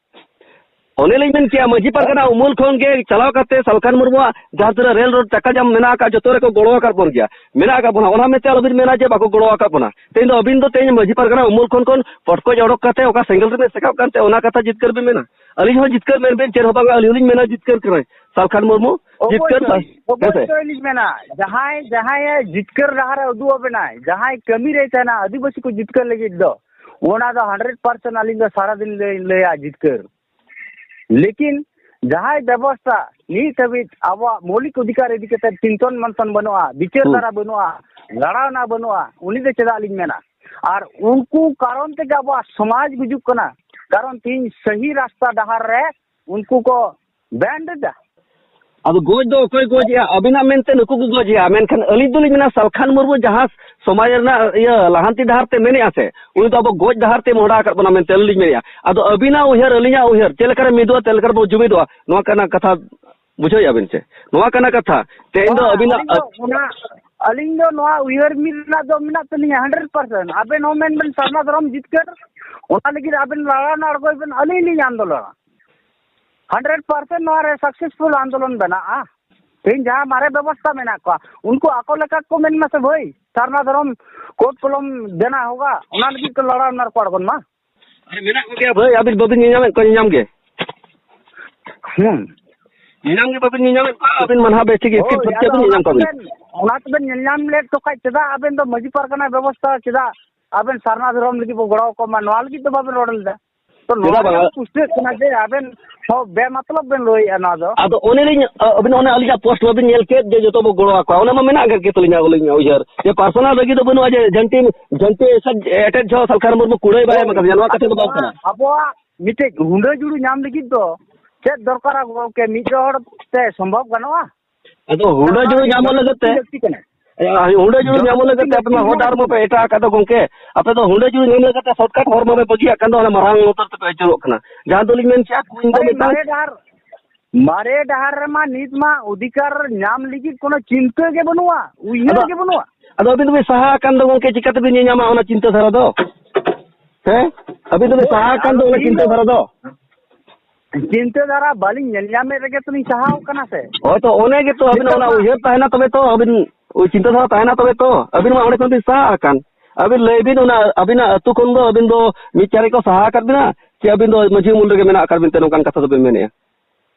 ᱚᱱᱮ ᱞᱤᱧ ᱢᱮᱱ ᱠᱮᱜᱼᱟ, ᱢᱟᱹᱡᱷᱤ ᱯᱟᱨᱜᱟᱱᱟ ᱩᱢᱩᱞ ᱠᱷᱚᱱ ᱜᱮ ᱪᱟᱞᱟᱣ ᱠᱟᱛᱮ ᱥᱟᱞᱠᱷᱟᱱ ᱢᱩᱨᱢᱩᱣᱟᱜ ᱡᱟᱦᱟᱸ ᱛᱤᱱᱟᱹᱜ ᱨᱮᱞ ᱨᱳᱰ ᱪᱟᱠᱟ ᱡᱟᱢ ᱢᱮᱱᱟᱜ ᱟᱠᱟᱫ, ᱡᱚᱛᱚ ᱨᱮᱠᱚ ᱜᱚᱲᱚ ᱟᱠᱟᱫ ᱵᱚᱱ ᱜᱮᱭᱟ, ᱢᱮᱱᱟᱜ ᱟᱠᱟᱫ ᱵᱚᱱᱟ᱾ ᱚᱱᱟ ᱢᱮᱱᱛᱮ ᱟᱞᱚᱵᱤᱱ ᱢᱮᱱᱟ ᱡᱮ ᱵᱟᱠᱚ ᱜᱚᱲᱚ ᱟᱠᱟᱫ ᱵᱚᱱᱟ᱾ ᱛᱮᱦᱮᱧ ᱫᱚ ᱟᱹᱵᱤᱱ ᱫᱚ ᱛᱮᱦᱮᱧ ᱢᱟᱹᱡᱷᱤ ᱯᱟᱨᱜᱟᱱᱟ ᱩᱢᱩᱞ ᱠᱷᱚᱱ ᱠᱷᱚᱱ ᱯᱚᱴᱠᱚᱡ ᱚᱰᱚᱠ ᱠᱟᱛᱮ ᱚᱠᱟ ᱥᱮᱸᱜᱮᱞ ᱨᱮᱵᱤᱱ ᱥᱮᱠᱟᱣ ᱠᱟᱱᱛᱮ ᱚᱱᱟ ᱠᱟᱛᱷᱟ ᱡᱤᱛᱠᱟᱹᱨ ᱵᱤᱱ ᱢᱮᱱᱟ? ᱟᱹᱞᱤᱧ ᱦᱚᱸ ᱡᱤᱛᱠᱟᱹᱨ ᱢᱮᱱ ᱵᱤᱱ, ᱪᱮᱫ ᱦᱚᱸ ᱵᱟᱝ, ᱟᱹᱞᱤᱧ ᱦᱚᱸᱞᱤᱧ ᱢᱮᱱᱟ ᱡᱤᱛᱠᱟᱹᱨ ᱠᱟᱱᱟᱭ ᱥᱟᱞᱠᱷᱟᱱ ᱢᱩᱨᱢᱩ, ᱡᱤᱛᱠᱟᱹᱨ᱾ ᱚᱵᱚᱥᱥᱳᱭ, ᱦᱮᱸ ᱥᱮ? ᱚᱵᱚᱥᱥᱳᱭ ᱞᱤᱧ ᱢᱮᱱᱟ, ᱡᱟᱦᱟᱸᱭ, ᱡᱟᱦᱟᱸᱭᱮ ᱡᱤᱛᱠᱟᱹᱨ ᱰᱟᱦᱟᱨᱮ ᱩᱫᱩᱜ ᱟᱵᱮᱱᱟᱭ, ᱡᱟᱦᱟᱸᱭ ᱠᱟᱹᱢᱤ ᱨᱮᱭ ᱛᱟᱦᱮᱱᱟ ᱟᱹᱫᱤᱵᱟᱹᱥᱤ ᱠᱚ ᱡᱤᱛᱠᱟᱹᱨ ᱞᱟᱹᱜᱤᱫ ᱫᱚ, ᱚᱱᱟ ᱫᱚ hundred percent ᱟᱹᱞᱤᱧ ᱫᱚ ᱥᱟᱨᱟᱫᱤᱱ ᱞᱤᱧ ᱞᱟᱹᱭᱟ ᱡᱤᱛᱠᱟᱹᱨ᱾ ᱞᱮᱠᱤᱱ ᱡᱟᱦᱟᱸᱭ ᱵᱮᱵᱚᱥᱛᱷᱟ ᱱᱤᱛ ᱦᱟᱹᱵᱤᱡ ᱟᱵᱚᱣᱟᱜ ᱢᱳᱣᱞᱤᱠ ᱚᱫᱷᱤᱠᱟᱨ ᱤᱫᱤ ᱠᱟᱛᱮ ᱪᱤᱱᱛᱚᱱ ᱢᱟᱱᱛᱷᱚᱱ ᱵᱟᱹᱱᱩᱜᱼᱟ, ᱵᱤᱪᱟᱹᱨ ᱦᱩᱸ᱾ ᱫᱷᱟᱨᱟ ᱵᱟᱹᱱᱩᱜᱼᱟ, ᱞᱟᱲᱟᱣᱱᱟ ᱵᱟᱹᱱᱩᱜᱼᱟ, ᱩᱱᱤ ᱫᱚ ᱪᱮᱫᱟᱜ ᱞᱤᱧ ᱢᱮᱱᱟ? ᱟᱨ ᱩᱱᱠᱩ ᱠᱟᱨᱚᱱ ᱛᱮᱜᱮ ᱟᱵᱚᱣᱟᱜ ᱥᱚᱢᱟᱡᱽ ᱜᱩᱡᱩᱜ ᱠᱟᱱᱟ, ᱠᱟᱨᱚᱱ ᱛᱮᱦᱮᱧ ᱥᱟᱹᱦᱤ ᱨᱟᱥᱛᱟ ᱰᱟᱦᱟᱨ ᱨᱮ ᱩᱱᱠᱩ ᱠᱚ ᱵᱮᱱ ᱮᱫᱟ᱾ ᱟᱫᱚ ᱜᱚᱡ ᱫᱚ ᱚᱠᱚᱭ ᱜᱚᱡᱮᱜᱼᱟ? ᱟᱹᱵᱤᱱᱟᱜ ᱢᱮᱱᱛᱮ ᱱᱩᱠᱩ ᱠᱚ ᱜᱚᱡᱮᱜᱼᱟ, ᱢᱮᱱᱠᱷᱟᱱ ᱟᱹᱞᱤᱧ ᱫᱚᱞᱤᱧ ᱢᱮᱱᱟ ᱥᱟᱞᱠᱷᱟᱱ ᱢᱩᱨᱢᱩ ᱡᱟᱦᱟᱸ ᱥᱚᱢᱟᱡᱽ ᱨᱮᱱᱟᱜ ᱤᱭᱟᱹ ᱞᱟᱦᱟᱱᱛᱤ ᱰᱟᱦᱟᱨ ᱛᱮ ᱢᱮᱱᱮᱜᱼᱟ ᱥᱮ, ᱩᱱᱤ ᱫᱚ ᱟᱵᱚ ᱜᱚᱡ ᱰᱟᱦᱟᱨ ᱛᱮ ᱢᱚᱦᱰᱟ ᱟᱠᱟᱫ ᱵᱚᱱᱟ ᱢᱮᱱᱛᱮ ᱟᱹᱞᱤᱧ ᱞᱤᱧ ᱢᱮᱱᱮᱜᱼᱟ᱾ ᱟᱫᱚ ᱟᱹᱵᱤᱱᱟᱜ ᱩᱭᱦᱟᱹᱨ, ᱟᱹᱞᱤᱧᱟᱜ ᱩᱭᱦᱟᱹᱨ ᱪᱮᱫ ᱞᱮᱠᱟᱨᱮ ᱢᱤᱫᱚᱜᱼᱟ, ᱛᱮ ᱞᱮᱠᱟᱨᱮ ᱵᱚ ᱡᱩᱢᱤᱫᱚᱜᱼᱟ, ᱱᱚᱣᱟ ᱠᱟᱱᱟ ᱠᱟᱛᱷᱟ᱾ ᱵᱩᱡᱷᱟᱹᱣᱮᱜᱼᱟ ᱵᱤᱱ ᱪᱮ? ᱛᱮᱦᱮᱧ ᱫᱚ ᱵᱟᱝ, ᱟᱹᱵᱤᱱᱟᱜ ᱟᱹᱞᱤᱧ ᱫᱚ ᱚᱱᱟ, ᱟᱹᱞᱤᱧ ᱫᱚ ᱱᱚᱣᱟ ᱩᱭᱦᱟᱹᱨ ᱢᱤᱫ ᱨᱮᱱᱟᱜ ᱫᱚ ᱢᱮᱱᱟᱜ ᱛᱟᱹᱞᱤᱧᱟ hundred percent᱾ ᱟᱵᱮᱱ ᱦᱚᱸ ᱢᱮᱱ ᱵᱮᱱ ᱥᱟᱨᱱᱟ ᱫᱷᱚᱨᱚᱢ ᱡᱤᱛᱠᱟᱹᱨ, ᱚᱱᱟ ᱞᱟᱹᱜᱤᱫ ᱟᱵᱮᱱ ᱞᱟᱲᱟᱣ ᱨᱮᱱᱟᱜ ᱟᱬᱜᱚᱭ ᱵᱮᱱ, ᱟᱹᱞᱤᱧ ᱞᱤᱧ ᱟᱱᱫᱳᱞᱚᱱᱟ᱾ hundred percent ᱱᱚᱣᱟ ᱨᱮ successful ᱟᱱᱫᱳᱞᱚᱱ ᱵᱮᱱᱟᱜᱼᱟ᱾ ᱛᱮᱦᱮᱧ ᱡᱟᱦᱟᱸ ᱢᱟᱨᱮ ᱵᱮᱵᱚᱥᱛᱟ ᱢᱮᱱᱟᱜ ᱠᱚᱣᱟ, ᱩᱱᱠᱩ ᱟᱠᱚ ᱞᱮᱠᱟ ᱠᱚ ᱢᱮᱱ ᱢᱟ ᱥᱮ, "ᱵᱷᱟᱹᱭ, ᱥᱟᱨᱱᱟ ᱫᱷᱚᱨᱚᱢ code ᱠᱚᱞᱚᱢ ᱵᱮᱱᱟᱣ ᱦᱳᱜᱟ", ᱚᱱᱟ ᱞᱟᱹᱜᱤᱫ ᱠᱚ ᱞᱟᱲᱟᱣ ᱨᱮᱱᱟᱜ ᱨᱮᱠᱚ ᱟᱬᱜᱚᱱ ᱢᱟ᱾ ᱟᱨ ᱢᱮᱱᱟᱜ ᱠᱚᱜᱮᱭᱟ ᱵᱷᱟᱹᱭ, ᱟᱹᱵᱤᱱ ᱵᱟᱹᱵᱤᱱ ᱧᱮᱧᱟᱢᱮᱫ ᱠᱚᱣᱟ, ᱧᱮᱧᱟᱢ ᱜᱮ᱾ ᱦᱩᱸ᱾ ᱧᱮᱧᱟᱢ ᱜᱮ ᱵᱟᱵᱤᱱ ᱧᱮᱧᱟᱢᱮᱫ ᱠᱚᱣᱟ, ᱟᱹᱵᱤᱱ ᱢᱟ ᱱᱟᱦᱟᱜ ᱵᱮᱥ ᱴᱷᱤᱠ ᱦᱳᱭ, ᱥᱠᱨᱤᱯᱴ ᱟᱫᱚ ᱪᱮᱫ ᱵᱤᱱ ᱚᱱᱟ ᱧᱮᱧᱟᱢ ᱠᱚᱣᱟ ᱵᱤᱱ? ᱛᱮᱵᱮᱱ, ᱚᱱᱟ ᱛᱮᱵᱮᱱ ᱧᱮᱞ ᱧᱟᱢ ᱞᱮᱫ ᱠᱚ ᱠᱷᱟᱡ, ᱪᱮᱫᱟᱜ ᱟᱵᱮᱱ ᱫᱚ ᱢᱟᱹᱡᱷᱤ ᱯᱟᱨᱜᱟᱱᱟ ᱵᱮᱵᱚᱥᱛᱷᱟ, ᱪᱮᱫᱟᱜ ᱟᱵᱮᱱ ᱥᱟᱨᱱᱟ ᱫᱷᱚᱨᱚᱢ ᱞᱟᱹᱜᱤᱫ ᱵᱚ ᱜᱚᱲᱚ ᱟᱠᱚ ᱢᱟ, ᱱᱚᱣᱟ ᱞᱟᱹᱜᱤᱫ ᱫᱚ ᱵᱟᱵᱮᱱ ᱨᱚᱲ ᱞᱮᱫᱟ? ᱛᱚ ᱱᱚᱣᱟ ᱪᱮᱫᱟᱜ ᱜᱮ ᱵᱟᱝ? ᱯᱩᱥᱴᱟᱹᱜ ᱠᱟᱱᱟ ᱡᱮ ᱟᱵᱮᱱ ᱦᱚᱸ ᱵᱮᱢᱚᱛᱞᱚᱵ ᱵᱮᱱ ᱞᱟᱹᱭᱮᱫᱼᱟ ᱱᱚᱣᱟ ᱫᱚ᱾ ᱟᱫᱚ ᱚᱱᱮ ᱞᱤᱧ, ᱟ, ᱟᱹᱵᱤᱱ ᱚᱱᱮ ᱟᱹᱞᱤᱧᱟᱜ ᱯᱳᱥᱴ ᱵᱟᱵᱤᱱ ᱧᱮᱞ ᱠᱮᱫ ᱡᱮ ᱡᱚᱛᱚ ᱵᱚ ᱜᱚᱲᱚ ᱟᱠᱚᱣᱟ, ᱚᱱᱟ ᱢᱟ ᱢᱮᱱᱟᱜ ᱜᱮ ᱛᱟᱹᱞᱤᱧᱟ ᱟᱹᱞᱤᱧᱟᱜ ᱩᱭᱦᱟᱹᱨ, ᱡᱮ ᱯᱟᱨᱥᱚᱱᱟᱞ ᱨᱟᱹᱜᱤ ᱫᱚ ᱵᱟᱹᱱᱩᱜᱼᱟ ᱡᱮ ᱡᱷᱟᱹᱱᱴᱤ, ᱡᱷᱟᱹᱱᱴᱤ ᱥᱮ ᱮᱴᱮᱫ ᱡᱚᱦᱚᱜ ᱥᱟᱞᱠᱷᱟᱱ ᱢᱩᱨᱢᱩ ᱠᱩᱲᱟᱹᱭ ᱵᱟᱭ ᱮᱢ ᱟᱠᱟᱫᱤᱧᱟ, ᱱᱚᱣᱟ ᱠᱟᱛᱷᱟ ᱫᱚ ᱵᱟᱝ ᱠᱟᱱᱟ᱾ ᱟᱵᱚᱣᱟᱜ ᱢᱤᱫᱴᱮᱡ ᱦᱩᱰᱟᱹ ᱡᱩᱲᱩ ᱧᱟᱢ ᱞᱟᱹᱜᱤᱫ ᱫᱚ ᱪᱮᱫ ᱫᱚᱨᱠᱟᱨᱟ ᱜᱚᱢᱠᱮ? ᱢᱤᱫ ᱦᱚᱲ ᱛᱮ ᱥᱚᱢᱵᱷᱚᱵ ᱜᱟᱱᱚᱜᱼᱟ? ᱟᱫᱚ ᱦᱩᱰᱟᱹ ᱡᱩᱲᱩ ᱧᱟᱢᱚᱜ ᱞᱟᱹᱜᱤᱫ ᱛᱮ, ᱞᱟᱹᱠᱛᱤ ᱠᱟᱱᱟ᱾ ᱮ, ᱦᱩᱰᱟᱹ ᱡᱩᱲᱩ ᱧᱟᱢᱚᱜ ᱞᱟᱹᱜᱤᱫ ᱛᱮ ᱟᱯᱮ ᱢᱟ ᱦᱚᱨ ᱰᱟᱦᱟᱨ ᱢᱟᱯᱮ ᱮᱴᱟᱜ ᱟᱠᱟᱫ ᱫᱚ ᱜᱚᱢᱠᱮ᱾ ᱟᱯᱮ ᱫᱚ ᱦᱩᱰᱟᱹ ᱡᱩᱲᱩ ᱧᱟᱢ ᱞᱟᱹᱜᱤᱫ ᱛᱮ ᱥᱚᱨᱴᱠᱟᱴ ᱦᱚᱨ ᱢᱟᱯᱮ ᱵᱟᱹᱜᱤᱭᱟᱜ ᱠᱟᱱ ᱫᱚ, ᱚᱱᱟ ᱢᱟᱨᱟᱝ ᱩᱛᱟᱹᱨ ᱛᱮᱯᱮ ᱟᱹᱪᱩᱨᱚᱜ ᱠᱟᱱᱟ᱾ ᱡᱟᱦᱟᱸ ᱫᱚᱞᱤᱧ ᱢᱮᱱ ᱠᱮᱜᱼᱟ, ᱠᱩᱧ ᱫᱚ ᱟᱨᱮ ᱢᱤᱫᱴᱟᱝ ᱢᱟᱨᱮ ᱰᱟᱦᱟᱨ, ᱢᱟᱨᱮ ᱰᱟᱦᱟᱨ ᱨᱮᱢᱟ ᱱᱤᱛ ᱢᱟ ᱚᱫᱷᱤᱠᱟᱨ ᱧᱟᱢ ᱞᱟᱹᱜᱤᱫ ᱠᱳᱱᱳ ᱪᱤᱱᱛᱟᱹ ᱜᱮ ᱵᱟᱹᱱᱩᱜᱼᱟ, ᱩᱭᱦᱟᱹᱨ ᱟᱫᱚ, ᱜᱮ ᱵᱟᱹᱱᱩᱜᱼᱟ᱾ ᱟᱫᱚ ᱟᱹᱵᱤᱱ ᱫᱚᱵᱤᱱ ᱥᱟᱦᱟ ᱟᱠᱟᱱ ᱫᱚ ᱜᱚᱢᱠᱮ, ᱪᱤᱠᱟᱹ ᱛᱮᱵᱤᱱ ᱧᱮᱧᱟᱢᱟ ᱚᱱᱟ ᱪᱤᱱᱛᱟᱹ ᱫᱷᱟᱨᱟ ᱫᱚ? ᱦᱮᱸ? ᱟᱹᱵᱤᱱ ᱫᱚᱵᱤᱱ ᱦᱳᱭ, ᱥᱟᱦᱟ ᱟᱠᱟᱱ ᱟᱫᱚ ᱫᱚ ᱚᱱᱟ ᱤᱧ ᱪᱤᱱᱛᱟᱹ ᱫᱚ ᱫᱷᱟᱨᱟ ᱫᱚ᱾ ᱪᱤᱱᱛᱟᱹ ᱫᱷᱟᱨᱟ ᱵᱟᱹᱞᱤᱧ ᱧᱮᱞ ᱧᱟᱢᱮᱫ ᱨᱮᱜᱮ ᱛᱚᱞᱤᱧ ᱥᱟᱦᱟᱣ ᱠᱟᱱᱟ ᱥᱮ᱾ ᱦᱳᱭ ᱛᱚ, ᱚᱱᱮ ᱜᱮᱛᱚ ᱟᱹᱵᱤᱱ ᱱᱤᱛᱚᱜ ᱚᱱᱟ ᱢᱟ ᱩᱭᱦᱟᱹᱨ ᱛᱟᱦᱮᱱᱟ ᱛᱚᱵᱮ ᱛᱚ, ᱟᱹᱵᱤᱱ ᱳᱭ ᱪᱤᱱᱛᱟᱹ ᱫᱷᱟᱨᱟ ᱛᱟᱦᱮᱱᱟ ᱛᱚᱵᱮ ᱛᱚ, ᱟᱹᱵᱤᱱ ᱢᱟ ᱚᱸᱰᱮ ᱠᱷᱚᱱ ᱵᱤᱱ ᱥᱟᱦᱟ ᱟᱠᱟᱱ᱾ ᱟᱹᱵᱤᱱ ᱞᱟᱹᱭ ᱵᱤᱱ ᱚᱱᱟ ᱟᱹᱵᱤᱱᱟᱜ ᱟᱹᱛᱩ ᱠᱷᱚᱱ ᱫᱚ ᱟᱹᱵᱤᱱ ᱫᱚ ᱢᱤᱫ ᱪᱟᱨᱮ ᱠᱚ ᱥᱟᱦᱟ ᱟᱠᱟᱫ ᱵᱤᱱᱟ, ᱪᱮ ᱟᱹᱵᱤᱱ ᱫᱚ ᱢᱟᱹᱡᱷᱤ ᱩᱢᱩᱞ ᱨᱮᱜᱮ ᱢᱮᱱᱟᱜ ᱟᱠᱟᱫ ᱵᱤᱱ ᱛᱮ ᱱᱚᱝᱠᱟᱱ ᱠᱟᱛᱷᱟ ᱫᱚᱵᱤᱱ ᱢᱮᱱᱮᱫᱼᱟ?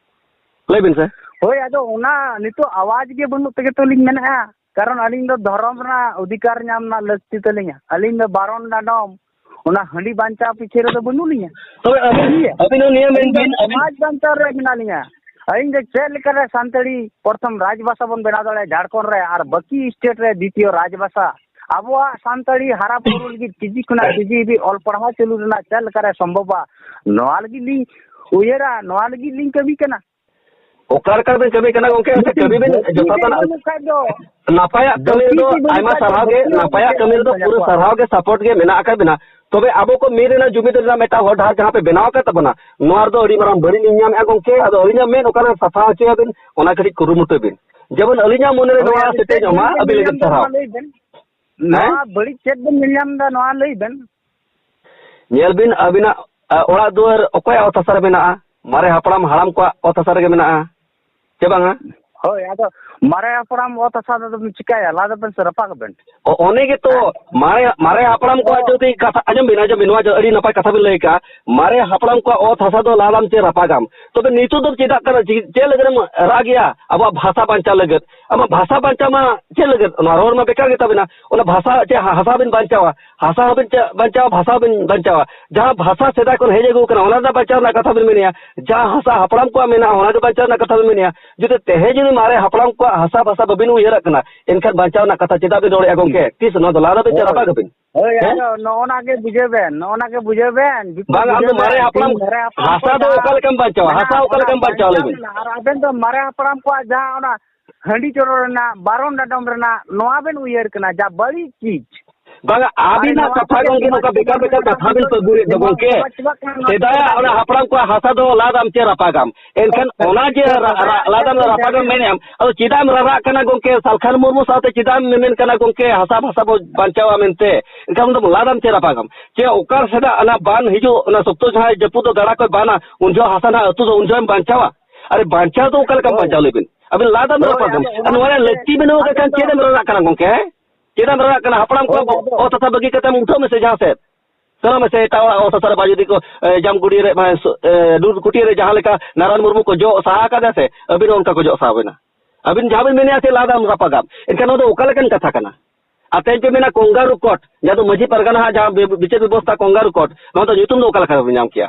ᱞᱟᱹᱭ ᱵᱤᱱ ᱥᱮ᱾ ᱦᱳᱭ, ᱟᱫᱚ ᱚᱱᱟ ᱱᱤᱛᱚᱜ ᱟᱣᱟᱡᱽ ᱜᱮ ᱵᱟᱹᱱᱩᱜ ᱛᱮᱜᱮ ᱛᱚᱞᱤᱧ ᱢᱮᱱᱮᱫᱼᱟ, ᱠᱟᱨᱚᱱ ᱟᱹᱞᱤᱧ ᱫᱚ ᱫᱷᱚᱨᱚᱢ ᱨᱮᱱᱟᱜ ᱚᱫᱷᱤᱠᱟᱨ ᱧᱟᱢ ᱨᱮᱱᱟᱜ ᱞᱟᱹᱠᱛᱤ ᱛᱟᱹᱞᱤᱧᱟ᱾ ᱟᱹᱞᱤᱧ ᱫᱚ ᱵᱟᱨᱚᱱ ᱰᱟᱸᱰᱚᱢ, ᱚᱱᱟ ᱦᱟᱺᱰᱤ ᱵᱟᱧᱪᱟᱣ ᱯᱤᱪᱷᱮ ᱨᱮᱫᱚ ᱵᱟᱹᱱᱩᱜ ᱞᱤᱧᱟ᱾ ᱛᱚᱵᱮ ᱟᱹᱵᱤᱱ, ᱴᱷᱤᱠ ᱜᱮᱭᱟ? ᱟᱹᱵᱤᱱ ᱦᱚᱸ ᱱᱤᱭᱟᱹ ᱢᱮᱱ ᱟᱹᱞᱤᱧ ᱫᱚ ᱵᱤᱱ, ᱟᱹᱵᱤᱱ ᱥᱚᱢᱟᱡᱽ ᱵᱟᱧᱪᱟᱣ ᱨᱮ ᱢᱮᱱᱟᱜ ᱞᱤᱧᱟ᱾ ᱟᱹᱞᱤᱧ ᱫᱚ ᱪᱮᱫ ᱞᱮᱠᱟᱨᱮ ᱥᱟᱱᱛᱟᱲᱤ ᱯᱨᱚᱛᱷᱚᱢ ᱨᱟᱡᱽᱵᱷᱟᱥᱟ ᱵᱚᱱ ᱵᱮᱱᱟᱣ ᱫᱟᱲᱮᱭᱟᱜᱼᱟ ᱡᱷᱟᱲᱠᱷᱚᱸᱰ ᱨᱮ ᱟᱨ ᱵᱟᱹᱠᱤ ᱥᱴᱮᱴ ᱨᱮ ᱫᱤᱛᱤᱭᱚ ᱨᱟᱡᱽᱵᱷᱟᱥᱟ? ᱟᱵᱚᱣᱟᱜ ᱥᱟᱱᱛᱟᱲᱤ ᱦᱟᱨᱟ ᱵᱩᱨᱩ ᱞᱟᱹᱜᱤᱫ ᱠᱮᱡᱤ ᱠᱷᱚᱱᱟᱜ ᱠᱮᱡᱤ ᱦᱟᱹᱵᱤᱡ ᱚᱞ ᱯᱟᱲᱦᱟᱣ ᱪᱟᱹᱞᱩ ᱨᱮᱱᱟᱜ ᱪᱮᱫ ᱞᱮᱠᱟᱨᱮ ᱥᱚᱢᱵᱷᱚᱵᱟ, ᱱᱚᱣᱟ ᱞᱟᱹᱜᱤᱫ ᱞᱤᱧ ᱩᱭᱦᱟᱹᱨᱟ, ᱱᱚᱣᱟ ᱞᱟᱹᱜᱤᱫ ᱞᱤᱧ ᱠᱟᱹᱢᱤ ᱠᱟᱱᱟ᱾ ᱚᱠᱟ ᱞᱮᱠᱟ ᱵᱤᱱ ᱠᱟᱹᱢᱤ ᱠᱟᱱᱟ ᱜᱚᱝᱠᱮ? ᱟᱪᱪᱷᱟ, ᱠᱟᱹᱢᱤ ᱵᱤᱱ ᱵᱟᱹᱠᱤ ᱡᱚᱛᱷᱟᱛ ᱜᱮ ᱟᱱᱟᱜ᱾ ᱵᱟᱹᱱᱩᱜ ᱠᱷᱟᱡ ᱫᱚ ᱱᱟᱯᱟᱭᱟᱜ ᱠᱟᱹᱢᱤ ᱵᱟᱹᱠᱤ ᱨᱮᱫᱚ ᱜᱮ ᱵᱟᱹᱱᱩᱜ ᱟᱭᱢᱟ ᱠᱷᱟᱡ ᱫᱚ ᱥᱟᱨᱦᱟᱣ ᱜᱮ, ᱵᱟᱹᱠᱤ ᱱᱟᱯᱟᱭᱟᱜ ᱠᱟᱹᱢᱤ ᱨᱮᱫᱚ ᱯᱩᱨᱟᱹ ᱥᱟᱨᱦᱟᱣ ᱜᱮ ᱥᱟᱯᱳᱨᱴ ᱜᱮ ᱢᱮᱱᱟᱜ ᱟᱠᱟᱫ ᱵᱤᱱᱟ᱾ ᱛᱚᱵᱮ ᱟᱵᱚ ᱠᱚ ᱢᱤᱫ ᱨᱮᱱᱟᱜ ᱡᱩᱢᱤᱫ ᱨᱮᱱᱟᱜ ᱢᱤᱫᱴᱟᱝ ᱦᱚᱨ ᱰᱟᱦᱟᱨ ᱡᱟᱦᱟᱸ ᱯᱮ ᱵᱮᱱᱟᱣ ᱟᱠᱟᱫ ᱛᱟᱵᱚᱱᱟ, ᱱᱚᱣᱟ ᱨᱮᱫᱚ ᱟᱹᱰᱤ ᱢᱟᱨᱟᱝ ᱵᱟᱹᱲᱤᱡ ᱞᱤᱧ ᱧᱟᱢᱮᱫᱼᱟ ᱜᱚᱝᱠᱮ᱾ ᱟᱫᱚ ᱟᱹᱞᱤᱧᱟᱜ ᱢᱮᱫ ᱚᱠᱟᱨᱮ ᱥᱟᱯᱷᱟ ᱦᱚᱪᱚᱭᱟᱵᱤᱱ, ᱚᱱᱟ ᱠᱟᱹᱴᱤᱡ ᱠᱩᱨᱩᱢᱩᱴᱩᱭ ᱵᱤᱱ, ᱡᱮᱢᱚᱱ ᱟᱹᱞᱤᱧᱟᱜ ᱢᱚᱱᱮ ᱨᱮ ᱦᱳᱭ, ᱱᱚᱣᱟ ᱟᱫᱚ ᱪᱮᱫ ᱥᱮᱴᱮᱡᱚᱜ ᱵᱮᱱ ᱢᱟ᱾ ᱧᱮᱞ ᱟᱹᱵᱤᱱ ᱞᱟᱹᱜᱤᱫ ᱧᱟᱢ ᱮᱫᱟ, ᱥᱟᱨᱦᱟᱣ᱾ ᱢᱟ ᱞᱟᱹᱭ ᱵᱮᱱ᱾ ᱦᱮᱸ? ᱱᱚᱣᱟ ᱵᱟᱹᱲᱤᱡ ᱪᱮᱫ ᱵᱮᱱ ᱧᱮᱞ ᱧᱟᱢ ᱮᱫᱟ, ᱱᱚᱣᱟ ᱞᱟᱹᱭ ᱵᱮᱱ᱾ ᱧᱮᱞ ᱵᱤᱱ, ᱟᱹᱵᱤᱱᱟᱜ, ᱟ, ᱚᱲᱟᱜ ᱫᱩᱣᱟᱹᱨ ᱚᱠᱚᱭᱟᱜ ᱚᱛ ᱦᱟᱥᱟ ᱨᱮ ᱢᱮᱱᱟᱜᱼᱟ? ᱢᱟᱨᱮ ᱦᱟᱯᱲᱟᱢ ᱦᱟᱲᱟᱢ ᱠᱚᱣᱟᱜ ᱚᱛ ᱦᱟᱥᱟ ᱨᱮᱜᱮ ᱢᱮᱱᱟᱜᱼᱟ, ᱪᱮ ᱵᱟᱝᱟ? ᱦᱳᱭ, ᱟᱫᱚ ᱢᱟᱨᱮ ᱦᱟᱯᱲᱟᱢ ᱚᱛ ᱦᱟᱥᱟ ᱫᱚ ᱪᱤᱠᱟᱹᱭᱟ? ᱞᱟᱫ ᱟᱵᱮᱱ ᱥᱮ ᱨᱟᱯᱟᱜ ᱟᱵᱮᱱ? ᱚ-, ᱚᱱᱮ ᱜᱮᱛᱚ, ᱦᱮᱸ? ᱢᱟᱨᱮ, ᱢᱟᱨᱮ ᱦᱟᱯᱲᱟᱢ ᱠᱚᱣᱟᱜ ᱚ᱾ ᱡᱩᱫᱤ ᱠᱟᱛᱷᱟ ᱟᱸᱡᱚᱢ ᱵᱤᱱ, ᱟᱸᱡᱚᱢ ᱵᱤᱱ, ᱱᱚᱣᱟ ᱫᱚ ᱟᱹᱰᱤ ᱱᱟᱯᱟᱭ ᱠᱟᱛᱷᱟ ᱵᱤᱱ ᱞᱟᱹᱭ ᱠᱟᱜᱼᱟ᱾ ᱢᱟᱨᱮ ᱦᱟᱯᱲᱟᱢ ᱠᱚᱣᱟᱜ ᱚᱛ ᱦᱟᱥᱟ ᱫᱚ ᱞᱟᱫᱟᱢ ᱪᱮ ᱨᱟᱯᱟᱜᱟᱢ? ᱛᱚᱵᱮ ᱱᱤᱛᱚᱜ ᱫᱚ ᱪᱮᱫᱟᱜ ᱠᱟᱱᱟ, ᱪᱮ-, ᱪᱮᱫ ᱞᱟᱹᱜᱤᱫ ᱮᱢ ᱨᱟᱜ ᱜᱮᱭᱟ? ᱟᱵᱚᱣᱟᱜ ᱵᱷᱟᱥᱟ ᱵᱟᱧᱪᱟᱣ ᱞᱟᱹᱜᱤᱫ᱾ ᱟᱢᱟᱜ ᱵᱷᱟᱥᱟ ᱵᱟᱧᱪᱟᱣ ᱢᱟ ᱪᱮᱫ ᱞᱟᱹᱜᱤᱫ? ᱚᱱᱟ ᱨᱚᱲ ᱢᱟ ᱵᱮᱠᱟᱨ ᱜᱮ ᱛᱟᱵᱮᱱᱟ᱾ ᱚᱱᱟ ᱵᱷᱟᱥᱟ ᱪᱮ ᱦᱟ-, ᱦᱟᱥᱟ ᱵᱤᱱ ᱵᱟᱧᱪᱟᱣᱟ, ᱦᱟᱥᱟ ᱦᱚᱸᱵᱤᱱ ᱪᱟ-, ᱵᱟᱧᱪᱟᱣᱟ, ᱵᱷᱟᱥᱟ ᱦᱚᱸᱵᱤᱱ ᱵᱟᱧᱪᱟᱣᱟ᱾ ᱡᱟᱦᱟᱸ ᱵᱷᱟᱥᱟ ᱥᱮᱫᱟᱭ ᱠᱷᱚᱱ ᱦᱮᱡ ᱟᱹᱜᱩ ᱠᱟᱱᱟ, ᱚᱱᱟ ᱨᱮᱱᱟᱜ ᱵᱟᱧᱪᱟᱣ ᱨᱮᱱᱟᱜ ᱠᱟᱛᱷᱟ ᱵᱤᱱ ᱢᱮᱱᱮᱜᱼᱟ᱾ ᱡᱟᱦᱟᱸ ᱦᱟᱥᱟ ᱦᱟᱯᱲᱟᱢ ᱠᱚᱣᱟᱜ ᱢᱮᱱᱟᱜᱼᱟ, ᱚᱱᱟ ᱜᱮ ᱵᱟᱧᱪᱟᱣ ᱨᱮᱱᱟᱜ ᱠᱟᱛᱷᱟ ᱵᱤᱱ ᱢᱮᱱᱮᱜᱼᱟ᱾ ᱡᱩᱫᱤ ᱛᱮᱦᱮᱧ ᱡᱩᱫᱤ ᱢᱟᱨᱮ ᱦᱟᱯᱲᱟᱢ ᱠᱚᱣᱟᱜ ᱦᱟᱥᱟ ᱵᱷᱟᱥᱟ ᱵᱟᱵᱤᱱ ᱩᱭᱦᱟᱹᱨᱟᱜ ᱠᱟᱱᱟ, ᱮᱱᱠᱷᱟᱱ ᱵᱟᱧᱪᱟᱣ ᱨᱮᱱᱟᱜ ᱠᱟᱛᱷᱟ ᱪᱮᱫᱟᱜ ᱵᱤᱱ ᱨᱚᱲᱮᱫᱼᱟ ᱜᱚᱢᱠᱮ? ᱦᱩᱸ᱾ ᱛᱤᱥ ᱱᱚᱣᱟ ᱫᱚ ᱞᱟᱫ ᱟᱵᱤᱱ ᱪᱮ ᱦᱳᱭ᱾ ᱨᱟᱯᱟᱜ ᱟᱵᱤᱱ? ᱦᱳᱭ, ᱦᱮᱸ? ᱟᱫᱚ ᱱᱚᱜᱼᱚ ᱱᱟ ᱜᱮ ᱵᱩᱡᱷᱟᱹᱣ ᱵᱮᱱ, ᱱᱚᱜᱼᱚ ᱱᱟ ᱜᱮ ᱵᱩᱡᱷᱟᱹᱣ ᱵᱮᱱ, ᱡᱩᱛᱩᱜ ᱵᱟᱝ, ᱟᱢ ᱫᱚ ᱵᱩᱡᱷᱟᱹᱣ ᱢᱟᱨᱮ ᱵᱮᱱ᱾ ᱦᱟᱯᱲᱟᱢ ᱛᱤᱦᱤᱧ ᱢᱟᱨᱮ ᱦᱟᱯᱲᱟᱢ ᱦᱟᱥᱟ ᱠᱚᱣᱟᱜ ᱫᱚ ᱚᱠᱟ ᱡᱟᱦᱟᱸ ᱞᱮᱠᱟᱢ ᱵᱟᱧᱪᱟᱣᱟ? ᱦᱟᱥᱟ ᱢᱮᱱᱟᱜ, ᱚᱠᱟ ᱚᱱᱟ ᱞᱮᱠᱟᱢ ᱵᱟᱧᱪᱟᱣ ᱵᱟᱧᱪᱟᱣ ᱞᱟᱹᱭ ᱵᱤᱱ? ᱢᱮᱱᱟᱜᱼᱟ᱾ ᱟᱨ ᱟᱵᱮᱱ ᱫᱚ ᱢᱟᱨᱮ ᱦᱟᱯᱲᱟᱢ ᱠᱚᱣᱟᱜ ᱡᱟᱦᱟᱸ ᱚᱱᱟ ᱦᱟᱺᱰᱤ ᱪᱚᱰᱚᱨ ᱨᱮᱱᱟᱜ, ᱵᱟᱨᱚᱱ ᱰᱟᱸᱰᱚᱢ ᱨᱮᱱᱟᱜ, ᱱᱚᱣᱟ ᱵᱮᱱ ᱩᱭᱦᱟᱹᱨ ᱠᱟᱱᱟ, ᱡᱟ ᱵᱟᱹᱲᱤᱡ ᱪᱤᱡᱽ᱾ ᱵᱟᱝᱟ, ᱟᱨ ᱟᱹᱵᱤᱱᱟᱜ ᱱᱚᱣᱟ ᱠᱟᱛᱷᱟ ᱛᱮᱜᱮ ᱜᱚᱝᱠᱮ, ᱥᱚᱢᱟᱡᱽ ᱱᱚᱝᱠᱟ ᱵᱮᱠᱟᱨ ᱵᱮᱠᱟᱨ ᱠᱟᱛᱷᱟ ᱵᱮᱱ ᱯᱟᱹᱜᱩᱨᱮᱫ ᱫᱚ ᱡᱮᱢᱚᱱ ᱜᱚᱝᱠᱮ᱾ ᱥᱚᱢᱟᱡᱽ ᱪᱟᱵᱟᱜ ᱠᱟᱱᱟ, ᱱᱚᱣᱟ ᱥᱮᱫᱟᱭᱟᱜ ᱪᱟᱵᱟᱜ ᱚᱱᱟ ᱠᱟᱱᱟ᱾ ᱦᱟᱯᱲᱟᱢ ᱠᱚᱣᱟᱜ ᱦᱟᱥᱟ ᱫᱚ ᱞᱟᱫᱟᱢ ᱪᱮ ᱨᱟᱯᱟᱜᱟᱢ? ᱮᱱᱠᱷᱟᱱ ᱚᱱᱟ ᱡᱮ ᱨᱟ-, ᱨᱟ-, ᱞᱟᱫᱟᱢ ᱨᱟᱯᱟᱜᱟᱢ ᱢᱮᱱᱮᱫᱼᱟᱢ, ᱟᱫᱚ ᱪᱮᱫᱟᱜ ᱮᱢ ᱨᱟᱨᱟᱜ ᱠᱟᱱᱟ ᱜᱚᱝᱠᱮ? ᱥᱟᱞᱠᱷᱟᱱ ᱢᱩᱨᱢᱩ ᱥᱟᱶᱛᱮ ᱪᱮᱫᱟᱜ ᱮᱢ ᱢᱮᱢᱮᱱ ᱠᱟᱱᱟ ᱜᱚᱝᱠᱮ, ᱦᱟᱥᱟ ᱵᱷᱟᱥᱟ ᱵᱚ ᱵᱟᱧᱪᱟᱣᱟ ᱢᱮᱱᱛᱮ? ᱮᱱᱠᱷᱟᱱ ᱫᱚ ᱞᱟᱫᱟᱢ ᱪᱮ ᱨᱟᱯᱟᱜᱟᱢ? ᱪᱮ ᱚᱠᱟ ᱥᱮᱫᱟᱜ ᱚᱱᱟ ᱵᱟᱱ ᱦᱤᱡᱩᱜ, ᱚᱱᱟ ᱥᱚᱠᱛᱚ ᱡᱟᱦᱟᱸᱭ ᱡᱟᱹᱯᱩᱫ ᱫᱚ ᱜᱟᱰᱟ ᱠᱚᱭ ᱵᱟᱱᱟ, ᱩᱱ ᱡᱚᱦᱚᱜ ᱦᱟᱥᱟ ᱨᱮᱱᱟᱜ ᱟᱹᱛᱩ ᱫᱚ ᱩᱱ ᱡᱚᱦᱚᱜ ᱮᱢ ᱵᱟᱧᱪᱟᱣᱟ? ᱟᱨᱮ ᱵᱟᱧᱪᱟᱣ ᱫᱚ ᱚᱠᱟ ᱞᱮᱠᱟᱢ ᱦᱳᱭ᱾ ᱵᱟᱧᱪᱟᱣ ᱞᱟᱹᱭ ᱵᱤᱱ? ᱟᱵᱤᱱ ᱞᱟᱫᱟᱢ ᱦᱳᱭ, ᱨᱟᱯᱟᱜᱟᱢ᱾ ᱟᱫᱚ ᱟᱨ ᱚᱱᱟ ᱱᱚᱣᱟ ᱨᱮ ᱞᱟᱹᱠᱛᱤ ᱵᱟᱹᱱᱩᱜ ᱟᱠᱟᱫ ᱠᱷᱟᱱ ᱪᱮᱫ ᱮᱢ ᱨᱟᱨᱟᱜ ᱠᱟᱱᱟ ᱜᱚᱝᱠᱮ, ᱦᱮᱸ? ᱪᱮᱫᱟᱜ ᱮᱢ ᱨᱟᱨᱟᱜ ᱠᱟᱱᱟ? ᱦᱟᱯᱲᱟᱢ ᱦᱳᱭ, ᱠᱚᱣᱟᱜ ᱟᱫᱚ ᱚᱛ ᱦᱟᱥᱟ ᱵᱟᱹᱜᱤ ᱠᱟᱛᱮᱢ ᱩᱴᱷᱟᱹᱜ ᱢᱮᱥᱮ ᱡᱟᱦᱟᱸ ᱥᱮᱫ᱾ ᱥᱮᱱᱚᱜ ᱢᱮᱥᱮ ᱮᱴᱟᱜ ᱚᱲᱟᱜ ᱚᱛ ᱦᱟᱥᱟ ᱨᱮ, ᱵᱟ ᱡᱩᱫᱤ ᱠᱚ, ᱮ, ᱡᱟᱢ ᱠᱩᱴᱤᱭᱟᱹ ᱨᱮ, ᱢᱟᱱᱮ, ᱥᱩ-, ᱮ, ᱰᱩᱨ ᱠᱩᱴᱤᱭᱟᱹ ᱨᱮ ᱡᱟᱦᱟᱸ ᱞᱮᱠᱟ ᱱᱟᱨᱟᱭᱚᱱ ᱢᱩᱨᱢᱩ ᱠᱚ ᱡᱚᱜ ᱥᱟᱦᱟ ᱟᱠᱟᱫᱟ ᱥᱮ, ᱟᱹᱵᱤᱱ ᱦᱚᱸ ᱚᱱᱠᱟ ᱠᱚ ᱡᱚᱜ ᱥᱟᱦᱟ ᱵᱤᱱᱟ᱾ ᱟᱹᱵᱤᱱ ᱡᱟᱦᱟᱸ ᱵᱤᱱ ᱢᱮᱱᱮᱫᱼᱟ ᱥᱮ ᱞᱟᱫᱟᱢ ᱨᱟᱯᱟᱜᱟᱢ, ᱮᱱᱠᱷᱟᱱ ᱱᱚᱣᱟ ᱫᱚ ᱚᱠᱟ ᱞᱮᱠᱟᱱ ᱠᱟᱛᱷᱟ ᱠᱟᱱᱟ? ᱟᱨ ᱛᱮᱦᱮᱧ ᱯᱮ ᱢᱮᱱᱟ ᱠᱚᱝᱜᱟᱨᱩ ᱠᱳᱨᱴ, ᱡᱟᱦᱟᱸ ᱫᱚ ᱢᱟᱹᱡᱷᱤ ᱯᱟᱨᱜᱟᱱᱟ ᱦᱟᱜ ᱡᱟᱦᱟᱸ ᱵᱤ-, ᱵᱤᱪᱟᱹᱨ ᱵᱮᱵᱚᱥᱛᱷᱟ ᱠᱚᱝᱜᱟᱨᱩ ᱠᱳᱨᱴ, ᱱᱚᱣᱟ ᱫᱚ ᱧᱩᱛᱩᱢ ᱫᱚ ᱚᱠᱟ ᱞᱮᱠᱟ ᱵᱤᱱ ᱧᱟᱢ ᱠᱮᱭᱟ?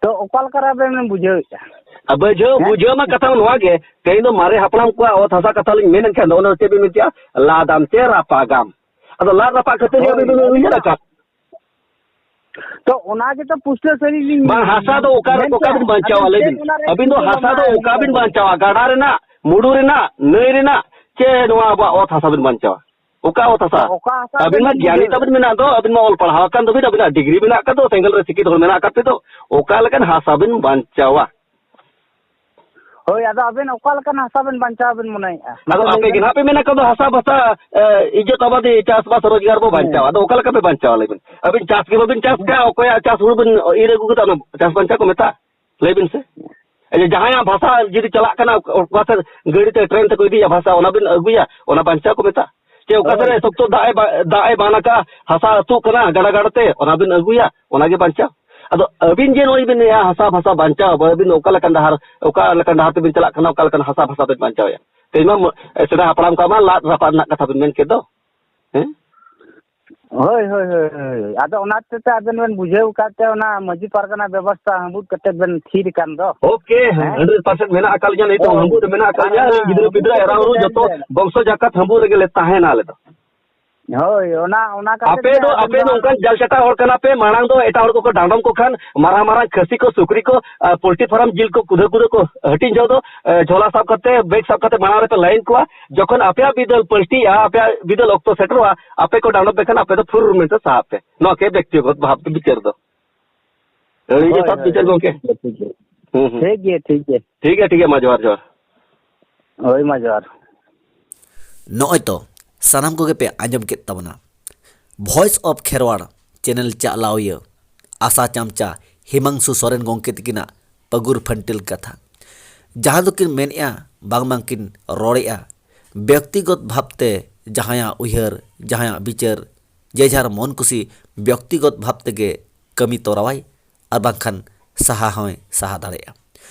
ᱛᱚ ᱚᱠᱟ ᱞᱮᱠᱟ ᱨᱮ ᱟᱵᱮᱱ ᱵᱮᱱ ᱵᱩᱡᱷᱟᱹᱣᱮᱫᱼᱟ? ᱟᱨ ᱵᱩᱡᱷᱟᱹᱣ, ᱦᱮᱸ? ᱵᱩᱡᱷᱟᱹᱣ ᱢᱟ ᱠᱟᱛᱷᱟ ᱢᱟ ᱱᱚᱣᱟ ᱜᱮ, ᱛᱮᱦᱮᱧ ᱫᱚ ᱢᱟᱨᱮ ᱦᱟᱯᱲᱟᱢ ᱠᱚᱣᱟᱜ ᱚᱛ ᱦᱟᱥᱟ ᱠᱟᱛᱷᱟ ᱞᱤᱧ ᱢᱮᱱᱮᱫ ᱠᱷᱟᱱ ᱫᱚ, ᱚᱱᱟ ᱫᱚ ᱪᱮᱫ ᱵᱤᱱ ᱢᱮᱱ ᱠᱮᱜᱼᱟ? ᱞᱟᱫᱟᱢ ᱪᱮ ᱨᱟᱯᱟᱜᱟᱢ? ᱟᱫᱚ ᱞᱟᱫ ᱨᱟᱯᱟᱜ ᱠᱷᱟᱹᱛᱤᱨ ᱜᱮ ᱦᱳᱭ, ᱟᱹᱵᱤᱱ ᱵᱤᱱ ᱟᱹᱞᱤᱧ ᱩᱭᱦᱟᱹᱨ ᱫᱚ ᱟᱠᱟᱫ? ᱛᱚ ᱚᱱᱟ ᱜᱮᱛᱚ ᱯᱩᱥᱴᱟᱹᱣ ᱥᱟᱹᱨᱤ ᱞᱤᱧ ᱵᱟᱝ, ᱦᱟᱥᱟ ᱫᱚ ᱚᱠᱟ ᱨᱮ, ᱢᱮᱱ ᱚᱠᱟ ᱠᱮᱜᱼᱟ᱾ ᱵᱤᱱ ᱵᱟᱧᱪᱟᱣᱟ ᱟᱵᱮᱱ ᱞᱟᱹᱭ ᱪᱮᱫ ᱵᱤᱱ? ᱚᱱᱟ ᱨᱮ ᱟᱹᱵᱤᱱ ᱫᱚ ᱠᱩᱠᱞᱤ ᱦᱟᱥᱟ ᱫᱚ ᱮᱢᱟᱭᱟ ᱚᱠᱟ ᱵᱤᱱ ᱢᱮᱱᱛᱮ᱾ ᱵᱟᱧᱪᱟᱣᱟ? ᱜᱟᱰᱟ ᱨᱮᱱᱟᱜ, ᱢᱩᱰᱩ ᱨᱮᱱᱟᱜ, ᱱᱟᱹᱭ ᱨᱮᱱᱟᱜ, ᱪᱮ ᱱᱚᱣᱟ ᱟᱵᱚᱣᱟᱜ ᱚᱛ ᱦᱟᱥᱟ ᱵᱤᱱ ᱵᱟᱧᱪᱟᱣᱟ? ᱚᱠᱟ ᱚᱛ ᱦᱟᱥᱟ? ᱛᱚ ᱚᱠᱟ ᱦᱟᱥᱟ ᱟᱹᱵᱤᱱ ᱢᱟ ᱵᱮᱱ ᱜᱮᱭᱟᱱᱤ ᱵᱩᱡᱷᱟᱹᱣᱮᱫᱼᱟ? ᱛᱟᱵᱤᱱ ᱢᱮᱱᱟᱜ ᱫᱚ, ᱟᱹᱵᱤᱱ ᱢᱟ ᱚᱞ ᱯᱟᱲᱦᱟᱣ ᱟᱠᱟᱱ ᱫᱚᱵᱤᱱ, ᱟᱹᱵᱤᱱᱟᱜ ᱰᱤᱜᱽᱨᱤ ᱢᱮᱱᱟᱜ ᱟᱠᱟᱫ ᱫᱚ, ᱥᱮᱸᱜᱮᱞ ᱨᱮ ᱥᱤᱠᱤᱛ ᱦᱚᱲ ᱢᱮᱱᱟᱜ ᱟᱠᱟᱫ ᱯᱮ ᱫᱚ, ᱚᱠᱟ ᱞᱮᱠᱟᱱ ᱦᱟᱥᱟ ᱵᱤᱱ ᱵᱟᱧᱪᱟᱣᱟ? ᱦᱳᱭ, ᱟᱫᱚ ᱟᱵᱮᱱ ᱚᱠᱟ ᱞᱮᱠᱟᱱ ᱦᱟᱥᱟ ᱵᱮᱱ ᱵᱟᱧᱪᱟᱣ ᱵᱮᱱ ᱢᱚᱱᱮᱭᱮᱫᱼᱟ? ᱟᱫᱚ ᱢᱟᱥᱮ ᱞᱟᱹᱭ ᱟᱯᱮ ᱜᱮ ᱵᱮᱱ᱾ ᱱᱟᱦᱟᱜ ᱯᱮ ᱢᱮᱱᱟ ᱠᱚ ᱫᱚ ᱦᱟᱥᱟ ᱵᱷᱟᱥᱟ, ᱮ, ᱤᱡᱽᱡᱚᱛ ᱟᱵᱟᱫᱤ, ᱪᱟᱥᱵᱟᱥ ᱨᱳᱡᱽᱜᱟᱨ ᱵᱚ ᱦᱮᱸ᱾ ᱵᱟᱧᱪᱟᱣᱟ᱾ ᱟᱫᱚ ᱚᱠᱟ ᱞᱮᱠᱟ ᱯᱮ ᱵᱟᱧᱪᱟᱣᱟ ᱞᱟᱹᱭ ᱵᱮᱱ? ᱟᱹᱵᱤᱱ ᱪᱟᱥ ᱜᱮ ᱵᱟᱵᱤᱱ ᱪᱟᱥ ᱠᱟᱜᱼᱟ, ᱚᱠᱚᱭᱟᱜ ᱪᱟᱥ ᱦᱩᱲᱩ ᱵᱤᱱ ᱤᱨ ᱟᱹᱜᱩ ᱠᱟᱫᱟ, ᱚᱱᱟ ᱪᱟᱥ ᱵᱟᱧᱪᱟᱣ ᱠᱚ ᱢᱮᱛᱟᱜᱼᱟ? ᱞᱟᱹᱭ ᱵᱤᱱ ᱥᱮ᱾ ᱡᱮ ᱡᱟᱦᱟᱸᱭᱟᱜ ᱵᱷᱟᱥᱟ ᱡᱩᱫᱤ ᱪᱟᱞᱟᱜ ᱠᱟᱱᱟ, ᱚᱠᱟ ᱥᱮᱫ ᱜᱟᱹᱰᱤ ᱛᱮ, ᱴᱨᱮᱱ ᱛᱮᱠᱚ ᱤᱫᱤᱭᱟ ᱵᱷᱟᱥᱟ, ᱚᱱᱟ ᱵᱤᱱ ᱟᱹᱜᱩᱭᱟ, ᱚᱱᱟ ᱵᱟᱧᱪᱟᱣ ᱠᱚ ᱢᱮᱛᱟᱜᱼᱟ? ᱪᱮ ᱚᱠᱟ ᱥᱮᱫ ᱨᱮ ᱦᱳᱭ᱾ ᱥᱚᱠᱛᱚ ᱫᱟᱜ ᱮ ᱵᱟ-, ᱫᱟᱜ ᱮ ᱵᱟᱱ ᱟᱠᱟᱫᱼᱟ, ᱦᱟᱥᱟ ᱟᱹᱛᱩᱜ ᱠᱟᱱᱟ ᱜᱟᱰᱟ ᱜᱟᱰᱟ ᱛᱮ, ᱚᱱᱟ ᱵᱤᱱ ᱟᱹᱜᱩᱭᱟ, ᱚᱱᱟ ᱜᱮ ᱵᱟᱧᱪᱟᱣ? ᱟᱫᱚ ᱟᱹᱵᱤᱱ ᱡᱮ ᱱᱚᱜᱼᱚᱭ ᱵᱤᱱ ᱞᱟᱹᱭᱟ ᱦᱟᱥᱟ ᱵᱷᱟᱥᱟ ᱵᱟᱧᱪᱟᱣ, ᱟᱹᱵᱤᱱ ᱫᱚ ᱚᱠᱟ ᱞᱮᱠᱟᱱ ᱰᱟᱦᱟᱨ, ᱚᱠᱟ ᱞᱮᱠᱟᱱ ᱰᱟᱦᱟᱨ ᱛᱮᱵᱤᱱ ᱪᱟᱞᱟᱜ ᱠᱟᱱᱟ, ᱚᱠᱟ ᱞᱮᱠᱟᱱ ᱦᱟᱥᱟ ᱵᱷᱟᱥᱟ ᱵᱤᱱ ᱵᱟᱧᱪᱟᱣᱮᱫᱼᱟ? ᱛᱮᱦᱮᱧ ᱢᱟ ᱢ-, ᱥᱮᱫᱟᱭ ᱦᱟᱯᱲᱟᱢ ᱠᱚᱣᱟᱜ ᱢᱟ ᱞᱟᱫ ᱨᱟᱯᱟᱜ ᱨᱮᱱᱟᱜ ᱠᱟᱛᱷᱟ ᱵᱤᱱ ᱢᱮᱱ ᱠᱮᱫ ᱫᱚ᱾ ᱦᱮᱸ? ᱦᱳᱭ, ᱦᱳᱭ, ᱦᱳᱭ, ᱦᱳᱭ᱾ ᱟᱫᱚ ᱚᱱᱟ ᱦᱚᱛᱮᱡ ᱛᱮ ᱟᱵᱮᱱ ᱵᱮᱱ ᱵᱩᱡᱷᱟᱹᱣ ᱟᱠᱟᱫ ᱛᱮ ᱚᱱᱟ ᱢᱟᱹᱡᱷᱤ ᱯᱟᱨᱜᱟᱱᱟ ᱵᱮᱵᱚᱥᱛᱷᱟ ᱦᱟᱺᱵᱩᱫ ᱠᱟᱛᱮ ᱵᱮᱱ ᱛᱷᱤᱨ ᱟᱠᱟᱱ ᱫᱚ᱾ ᱳᱠᱮ, ᱦᱮᱸ? ᱦᱟᱱᱰᱨᱮᱰ ᱯᱟᱨᱥᱮᱱᱴ ᱢᱮᱱᱟᱜ ᱟᱠᱟᱫ ᱞᱤᱧᱟ, ᱱᱤᱛ ᱦᱚᱸ ᱦᱳᱭ᱾ ᱦᱟᱺᱵᱩᱫ ᱨᱮ ᱢᱮᱱᱟᱜ ᱟᱠᱟᱫ ᱟᱨ ᱞᱤᱧᱟ, ᱚᱱᱟ ᱟᱹᱞᱤᱧ ᱜᱤᱫᱽᱨᱟᱹ ᱦᱟᱺᱵᱩᱫ ᱯᱤᱫᱽᱨᱟᱹ ᱠᱟᱛᱮ ᱮᱨᱟ ᱩᱨᱩ ᱵᱮᱱ ᱡᱚᱛᱚ ᱵᱮᱱ ᱵᱚᱝᱥᱚ ᱡᱟᱠᱟᱛ ᱦᱟᱺᱵᱩᱫ ᱨᱮᱜᱮ ᱞᱮ ᱛᱟᱦᱮᱱᱟ ᱟᱞᱮ ᱫᱚ᱾ ᱦᱳᱭ, ᱚᱱᱟ, ᱚᱱᱟ ᱠᱟᱛᱷᱟ ᱟᱯᱮ ᱜᱮ ᱫᱚ, ᱟᱵᱮᱱ ᱟᱯᱮ ᱫᱚ ᱫᱚ ᱚᱱᱠᱟᱱ ᱡᱟᱞ ᱪᱟᱴᱟ ᱦᱚᱲ ᱠᱟᱱᱟ ᱯᱮ, ᱢᱟᱲᱟᱝ ᱫᱚ ᱮᱴᱟᱜ ᱦᱚᱲ ᱠᱚᱠᱚ ᱰᱟᱸᱰᱚᱢ ᱠᱚ ᱠᱷᱟᱱ, ᱢᱟᱨᱟᱝ ᱢᱟᱨᱟᱝ ᱠᱷᱟᱹᱥᱤ ᱠᱚ, ᱥᱩᱠᱨᱤ ᱠᱚ, ᱟᱨ, ᱯᱳᱞᱴᱨᱤ ᱯᱷᱟᱨᱢ ᱡᱤᱞ ᱠᱚ, ᱠᱩᱫᱷᱟᱹ ᱠᱩᱫᱷᱟᱹ ᱠᱚ ᱦᱟᱹᱴᱤᱧ ᱡᱚᱦᱚᱜ ᱫᱚ, ᱮ, ᱡᱷᱚᱞᱟ ᱥᱟᱵ ᱠᱟᱛᱮ, ᱵᱮᱜᱽ ᱥᱟᱵ ᱠᱟᱛᱮ ᱢᱟᱲᱟᱝ ᱨᱮᱯᱮ ᱞᱟᱭᱤᱱ ᱠᱚᱣᱟ᱾ ᱡᱚᱠᱷᱚᱱ ᱟᱯᱮᱭᱟᱜ ᱵᱤᱫᱟᱹᱞ ᱯᱟᱹᱞᱴᱤᱜᱼᱟ, ᱟᱯᱮᱭᱟᱜ ᱵᱤᱫᱟᱹᱞ ᱚᱠᱛᱚ ᱥᱮᱴᱮᱨᱚᱜᱼᱟ, ᱟᱯᱮ ᱠᱚ ᱰᱟᱸᱰᱚᱢ ᱯᱮ ᱠᱷᱟᱱ ᱟᱯᱮ ᱫᱚ ᱯᱷᱩᱨ ᱢᱮᱱᱛᱮ ᱥᱟᱦᱟᱜ ᱯᱮ᱾ ᱱᱚᱣᱟ ᱜᱮ ᱵᱮᱠᱛᱤᱜᱚᱛ ᱵᱷᱟᱵᱽ ᱛᱮ ᱵᱤᱪᱟᱹᱨ ᱫᱚ᱾ ᱟᱹᱰᱤ ᱦᱳᱭ, ᱡᱚᱛᱷᱟᱛ ᱦᱳᱭ, ᱵᱤᱪᱟᱹᱨ ᱦᱳᱭ, ᱜᱚᱢᱠᱮ᱾ ᱴᱷᱤᱠ ᱜᱮᱭᱟ, ᱴᱷᱤᱠ ᱜᱮᱭᱟ᱾ ᱦᱩᱸ, ᱦᱩᱸ᱾ ᱴᱷᱤᱠ ᱜᱮᱭᱟ, ᱴᱷᱤᱠ ᱜᱮᱭᱟ᱾ ᱴᱷᱤᱠ ᱜᱮᱭᱟ, ᱴᱷᱤᱠ ᱜᱮᱭᱟ, ᱢᱟ ᱡᱚᱦᱟᱨ, ᱡᱚᱦᱟᱨ᱾ ᱦᱳᱭ, ᱢᱟ ᱡᱚᱦᱟᱨ᱾ ᱱᱚᱜᱼᱚᱭ ᱛᱚ ᱥᱟᱱᱟᱢ ᱠᱚᱜᱮ ᱯᱮ ᱟᱸᱡᱚᱢ ᱠᱮᱫ ᱛᱟᱵᱚᱱᱟ᱾ Voice of ᱠᱷᱮᱨᱣᱟᱲ ᱪᱮᱱᱮᱞ ᱪᱟᱞᱟᱣᱤᱭᱟᱹ ᱟᱥᱟ ᱪᱟᱢᱪᱟ ᱦᱤᱢᱟᱝᱥᱩ ᱥᱚᱨᱮᱱ ᱜᱚᱢᱠᱮ ᱛᱤᱠᱤᱱᱟᱜ ᱯᱟᱹᱜᱩᱨ ᱯᱷᱟᱹᱱᱴᱤᱞ ᱠᱟᱛᱷᱟ, ᱡᱟᱦᱟᱸ ᱫᱚᱠᱤᱱ ᱢᱮᱱᱮᱫᱼᱟ, ᱵᱟᱝ ᱵᱟᱝᱠᱤᱱ ᱨᱚᱲᱮᱫᱼᱟ, ᱵᱮᱠᱛᱤᱜᱚᱛ ᱵᱷᱟᱵᱽᱛᱮ ᱡᱟᱦᱟᱸᱭᱟᱜ ᱩᱭᱦᱟᱹᱨ, ᱡᱟᱦᱟᱸᱭᱟᱜ ᱵᱤᱪᱟᱹᱨ, ᱡᱮ ᱡᱟᱦᱟᱨ ᱢᱚᱱ ᱠᱩᱥᱤ ᱵᱮᱠᱛᱤᱜᱚᱛ ᱵᱷᱟᱵᱽ ᱛᱮᱜᱮ ᱠᱟᱹᱢᱤ ᱛᱚᱨᱟᱣᱟᱭ, ᱟᱨ ᱵᱟᱝᱠᱷᱟᱱ ᱥᱟᱦᱟ ᱦᱚᱸᱭ ᱥᱟᱦᱟ ᱫᱟᱲᱮᱭᱟᱜᱼᱟ᱾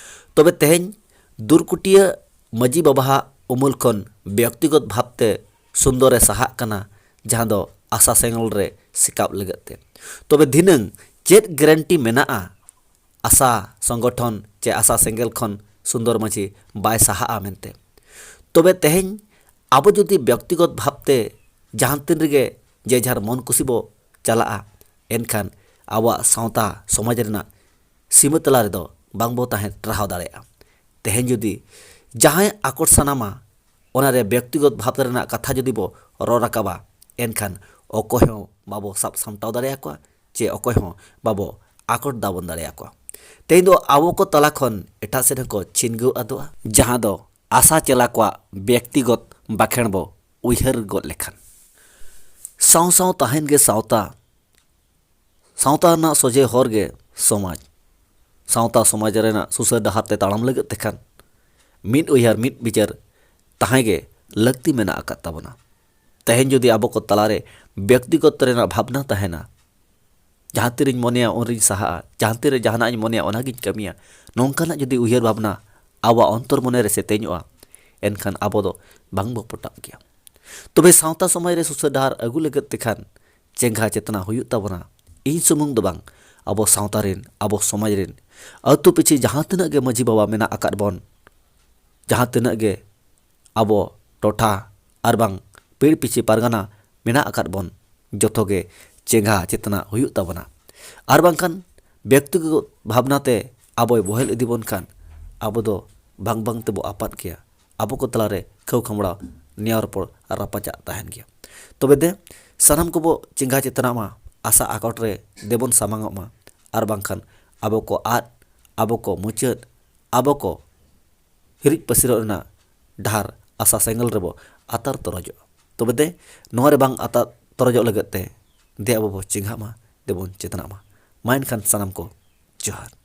ᱛᱚᱵᱮ ᱛᱮᱦᱮᱧ ᱫᱩᱨᱠᱩᱴᱤᱭᱟᱹ ᱢᱟᱹᱡᱷᱤ ᱵᱟᱵᱟᱣᱟᱜ ᱩᱢᱩᱞ ᱠᱷᱚᱱ ᱵᱮᱠᱛᱤᱜᱚᱛ ᱵᱷᱟᱵᱽᱛᱮ ᱥᱩᱱᱫᱚᱨᱮ ᱥᱟᱦᱟᱜ ᱠᱟᱱᱟ, ᱡᱟᱦᱟᱸ ᱫᱚ ᱟᱥᱟ ᱥᱮᱸᱜᱮᱞ ᱨᱮ ᱥᱮᱠᱟᱵ ᱞᱟᱹᱜᱤᱫ ᱛᱮ᱾ ᱛᱚᱵᱮ ᱫᱷᱤᱱᱟᱹᱝ ᱪᱮᱫ ᱜᱮᱨᱮᱱᱴᱤ ᱢᱮᱱᱟᱜᱼᱟ ᱟᱥᱟ ᱥᱚᱝᱜᱚᱴᱷᱚᱱ ᱪᱮ ᱟᱥᱟ ᱥᱮᱸᱜᱮᱞ ᱠᱷᱚᱱ ᱥᱩᱱᱫᱚᱨ ᱢᱟᱹᱡᱷᱤ ᱵᱟᱭ ᱥᱟᱦᱟᱜᱼᱟ ᱢᱮᱱᱛᱮ? ᱛᱚᱵᱮ ᱛᱮᱦᱮᱧ ᱟᱵᱚ ᱡᱩᱫᱤ ᱵᱮᱠᱛᱤᱜᱚᱛ ᱵᱷᱟᱵᱽᱛᱮ ᱡᱟᱦᱟᱸ ᱛᱤᱱ ᱨᱮᱜᱮ ᱡᱮ ᱡᱟᱦᱟᱨ ᱢᱚᱱ ᱠᱩᱥᱤ ᱵᱚ ᱪᱟᱞᱟᱜᱼᱟ, ᱮᱱᱠᱷᱟᱱ ᱟᱵᱚᱣᱟᱜ ᱥᱟᱶᱛᱟ ᱥᱚᱢᱟᱡᱽ ᱨᱮᱱᱟᱜ ᱥᱤᱢᱟᱹ ᱛᱟᱞᱟ ᱨᱮᱫᱚ ᱵᱟᱝᱵᱚ ᱛᱟᱦᱮᱸ ᱴᱟᱨᱦᱟᱣ ᱫᱟᱲᱮᱭᱟᱜᱼᱟ᱾ ᱛᱮᱦᱮᱧ ᱡᱩᱫᱤ ᱡᱟᱦᱟᱸᱭ ᱟᱠᱚᱴ ᱥᱟᱱᱟᱢᱟ, ᱚᱱᱟᱨᱮ ᱵᱮᱠᱛᱤᱜᱚᱛ ᱵᱷᱟᱵᱽ ᱨᱮᱱᱟᱜ ᱠᱟᱛᱷᱟ ᱡᱩᱫᱤ ᱵᱚ ᱨᱚᱲ ᱨᱟᱠᱟᱵᱟ, ᱮᱱᱠᱷᱟᱱ ᱚᱠᱚᱭ ᱦᱚᱸ ᱵᱟᱵᱚ ᱥᱟᱵ ᱥᱟᱢᱴᱟᱣ ᱫᱟᱲᱮᱭᱟᱠᱚᱣᱟ, ᱪᱮ ᱚᱠᱚᱭ ᱦᱚᱸ ᱵᱟᱵᱚ ᱟᱠᱚᱴ ᱫᱟᱵᱚᱱ ᱫᱟᱲᱮᱭᱟᱠᱚᱣᱟ᱾ ᱛᱮᱦᱮᱧ ᱫᱚ ᱟᱵᱚ ᱠᱚ ᱛᱟᱞᱟ ᱠᱷᱚᱱ ᱮᱴᱟᱜ ᱥᱮᱫ ᱦᱚᱸᱠᱚ ᱪᱷᱤᱱᱜᱟᱹᱣ ᱟᱫᱚᱜᱼᱟ, ᱡᱟᱦᱟᱸ ᱫᱚ ᱟᱥᱟ ᱪᱮᱞᱟ ᱠᱚᱣᱟᱜ ᱵᱮᱠᱛᱤᱜᱚᱛ ᱵᱟᱠᱷᱮᱬ ᱵᱚ ᱩᱭᱦᱟᱹᱨ ᱜᱚᱫ ᱞᱮᱠᱷᱟᱱ᱾ ᱥᱟᱶ ᱥᱟᱶ ᱛᱟᱦᱮᱱ ᱜᱮ ᱥᱟᱶᱛᱟ, ᱥᱟᱶᱛᱟ ᱨᱮᱱᱟᱜ ᱥᱚᱡᱷᱮ ᱦᱚᱨ ᱜᱮ ᱥᱚᱢᱟᱡᱽ, ᱥᱟᱶᱛᱟ ᱥᱚᱢᱟᱡᱽ ᱨᱮᱱᱟᱜ ᱥᱩᱥᱟᱹᱨ ᱰᱟᱦᱟᱨ ᱛᱮ ᱛᱟᱲᱟᱢ ᱞᱟᱹᱜᱤᱫ ᱛᱮᱠᱷᱟᱱ ᱢᱤᱫ ᱩᱭᱦᱟᱹᱨ ᱢᱤᱫ ᱵᱤᱪᱟᱹᱨ ᱛᱟᱦᱮᱸ ᱜᱮ ᱞᱟᱹᱠᱛᱤ ᱢᱮᱱᱟᱜ ᱟᱠᱟᱫ ᱛᱟᱵᱚᱱᱟ᱾ ᱛᱮᱦᱮᱧ ᱡᱩᱫᱤ ᱟᱵᱚ ᱠᱚ ᱛᱟᱞᱟᱨᱮ ᱵᱮᱠᱛᱤᱜᱚᱛ ᱨᱮᱱᱟᱜ ᱵᱷᱟᱵᱽᱱᱟ ᱛᱟᱦᱮᱱᱟ, ᱡᱟᱦᱟᱸ ᱛᱤᱨᱤᱧ ᱢᱚᱱᱮᱭᱟ ᱩᱱᱨᱤᱧ ᱥᱟᱦᱟᱜᱼᱟ, ᱡᱟᱦᱟᱸ ᱛᱤᱨᱮ ᱡᱟᱦᱟᱱᱟᱜ ᱤᱧ ᱢᱚᱱᱮᱭᱟ ᱚᱱᱟᱜᱤᱧ ᱠᱟᱹᱢᱤᱭᱟ, ᱱᱚᱝᱠᱟᱱᱟᱜ ᱡᱩᱫᱤ ᱩᱭᱦᱟᱹᱨ ᱵᱷᱟᱵᱽᱱᱟ ᱟᱵᱚᱣᱟᱜ ᱚᱱᱛᱚᱨ ᱢᱚᱱᱮ ᱨᱮ ᱥᱮᱛᱮᱧᱚᱜᱼᱟ, ᱮᱱᱠᱷᱟᱱ ᱟᱵᱚ ᱫᱚ ᱵᱟᱝ ᱵᱚ ᱯᱚᱴᱟᱜ ᱜᱮᱭᱟ᱾ ᱛᱚᱵᱮ ᱥᱟᱶᱛᱟ ᱥᱚᱢᱟᱡᱽ ᱨᱮ ᱥᱩᱥᱟᱹᱨ ᱰᱟᱦᱟᱨ ᱟᱹᱜᱩ ᱞᱟᱹᱜᱤᱫ ᱛᱮᱠᱷᱟᱱ ᱪᱮᱸᱜᱷᱟ ᱪᱮᱛᱱᱟ ᱦᱩᱭᱩᱜ ᱛᱟᱵᱚᱱᱟ᱾ ᱤᱧ ᱥᱩᱢᱩᱝ ᱫᱚ ᱵᱟᱝ, ᱟᱵᱚ ᱥᱟᱶᱛᱟ ᱨᱮᱱ, ᱟᱵᱚ ᱥᱚᱢᱟᱡᱽ ᱨᱮᱱ, ᱟᱹᱛᱩ ᱯᱤᱪᱷᱤ ᱡᱟᱦᱟᱸ ᱛᱤᱱᱟᱹᱜ ᱜᱮ ᱢᱟᱹᱡᱷᱤ ᱵᱟᱵᱟ ᱢᱮᱱᱟᱜ ᱟᱠᱟᱫ ᱵᱚᱱ, ᱡᱟᱦᱟᱸ ᱛᱤᱱᱟᱹᱜ ᱜᱮ ᱟᱵᱚ ᱴᱚᱴᱷᱟ ᱟᱨ ᱵᱟᱝ ᱯᱤᱲ ᱯᱤᱪᱷᱤ ᱯᱟᱨᱜᱟᱱᱟ ᱢᱮᱱᱟᱜ ᱟᱠᱟᱫ ᱵᱚᱱ, ᱡᱚᱛᱚ ᱜᱮ ᱪᱮᱸᱜᱷᱟ ᱪᱮᱛᱱᱟ ᱦᱩᱭᱩᱜ ᱛᱟᱵᱚᱱᱟ᱾ ᱟᱨ ᱵᱟᱝᱠᱷᱟᱱ ᱵᱮᱠᱛᱤᱜᱚᱛ ᱵᱷᱟᱵᱽᱱᱟ ᱛᱮ ᱟᱵᱚᱭ ᱵᱚᱦᱮᱞ ᱤᱫᱤ ᱵᱚᱱ ᱠᱷᱟᱱ ᱟᱵᱚ ᱫᱚ ᱵᱟᱝ ᱵᱟᱝ ᱛᱮᱵᱚ ᱟᱯᱟᱫ ᱜᱮᱭᱟ᱾ ᱟᱵᱚ ᱠᱚ ᱛᱟᱞᱟᱨᱮ ᱠᱷᱟᱹᱣ ᱠᱷᱟᱢᱲᱟᱣ, ᱱᱮᱭᱟᱣ ᱨᱚᱯᱚᱲ ᱨᱟᱯᱟᱪᱟᱜ ᱛᱟᱦᱮᱱ ᱜᱮᱭᱟ᱾ ᱛᱚᱵᱮ ᱫᱮ ᱥᱟᱱᱟᱢ ᱠᱚᱵᱚ ᱪᱮᱸᱜᱷᱟ ᱪᱮᱛᱱᱟᱜ ᱢᱟ, ᱟᱥᱟ ᱟᱠᱚᱴ ᱨᱮ ᱫᱮᱵᱚᱱ ᱥᱟᱢᱟᱝᱚᱜ ᱢᱟ, ᱟᱨ ᱵᱟᱝᱠᱷᱟᱱ ᱟᱵᱚ ᱠᱚ ᱟᱫ, ᱟᱵᱚ ᱠᱚ ᱢᱩᱪᱟᱹᱫ, ᱟᱵᱚ ᱠᱚ ᱦᱤᱨᱤᱡ ᱯᱟᱹᱥᱤᱨᱚᱜ ᱨᱮᱱᱟᱜ ᱰᱟᱦᱟᱨ ᱟᱥᱟ ᱥᱮᱸᱜᱮᱞ ᱨᱮᱵᱚ ᱟᱛᱟᱨ ᱛᱚᱨᱚᱡᱚᱜᱼᱟ᱾ ᱛᱚᱵᱮ ᱫᱮ ᱱᱚᱣᱟ ᱨᱮ ᱵᱟᱝ ᱟᱛᱟᱨ ᱛᱚᱨᱚᱡᱚᱜ ᱞᱟᱹᱜᱤᱫ ᱛᱮ ᱫᱮ ᱟᱵᱚ ᱵᱚ ᱪᱮᱸᱜᱷᱟᱜ ᱢᱟ, ᱫᱮᱵᱚᱱ ᱪᱮᱛᱱᱟᱜ ᱢᱟ᱾ ᱢᱟ ᱮᱱᱠᱷᱟᱱ ᱥᱟᱱᱟᱢ ᱠᱚ ᱡᱚᱦᱟᱨ᱾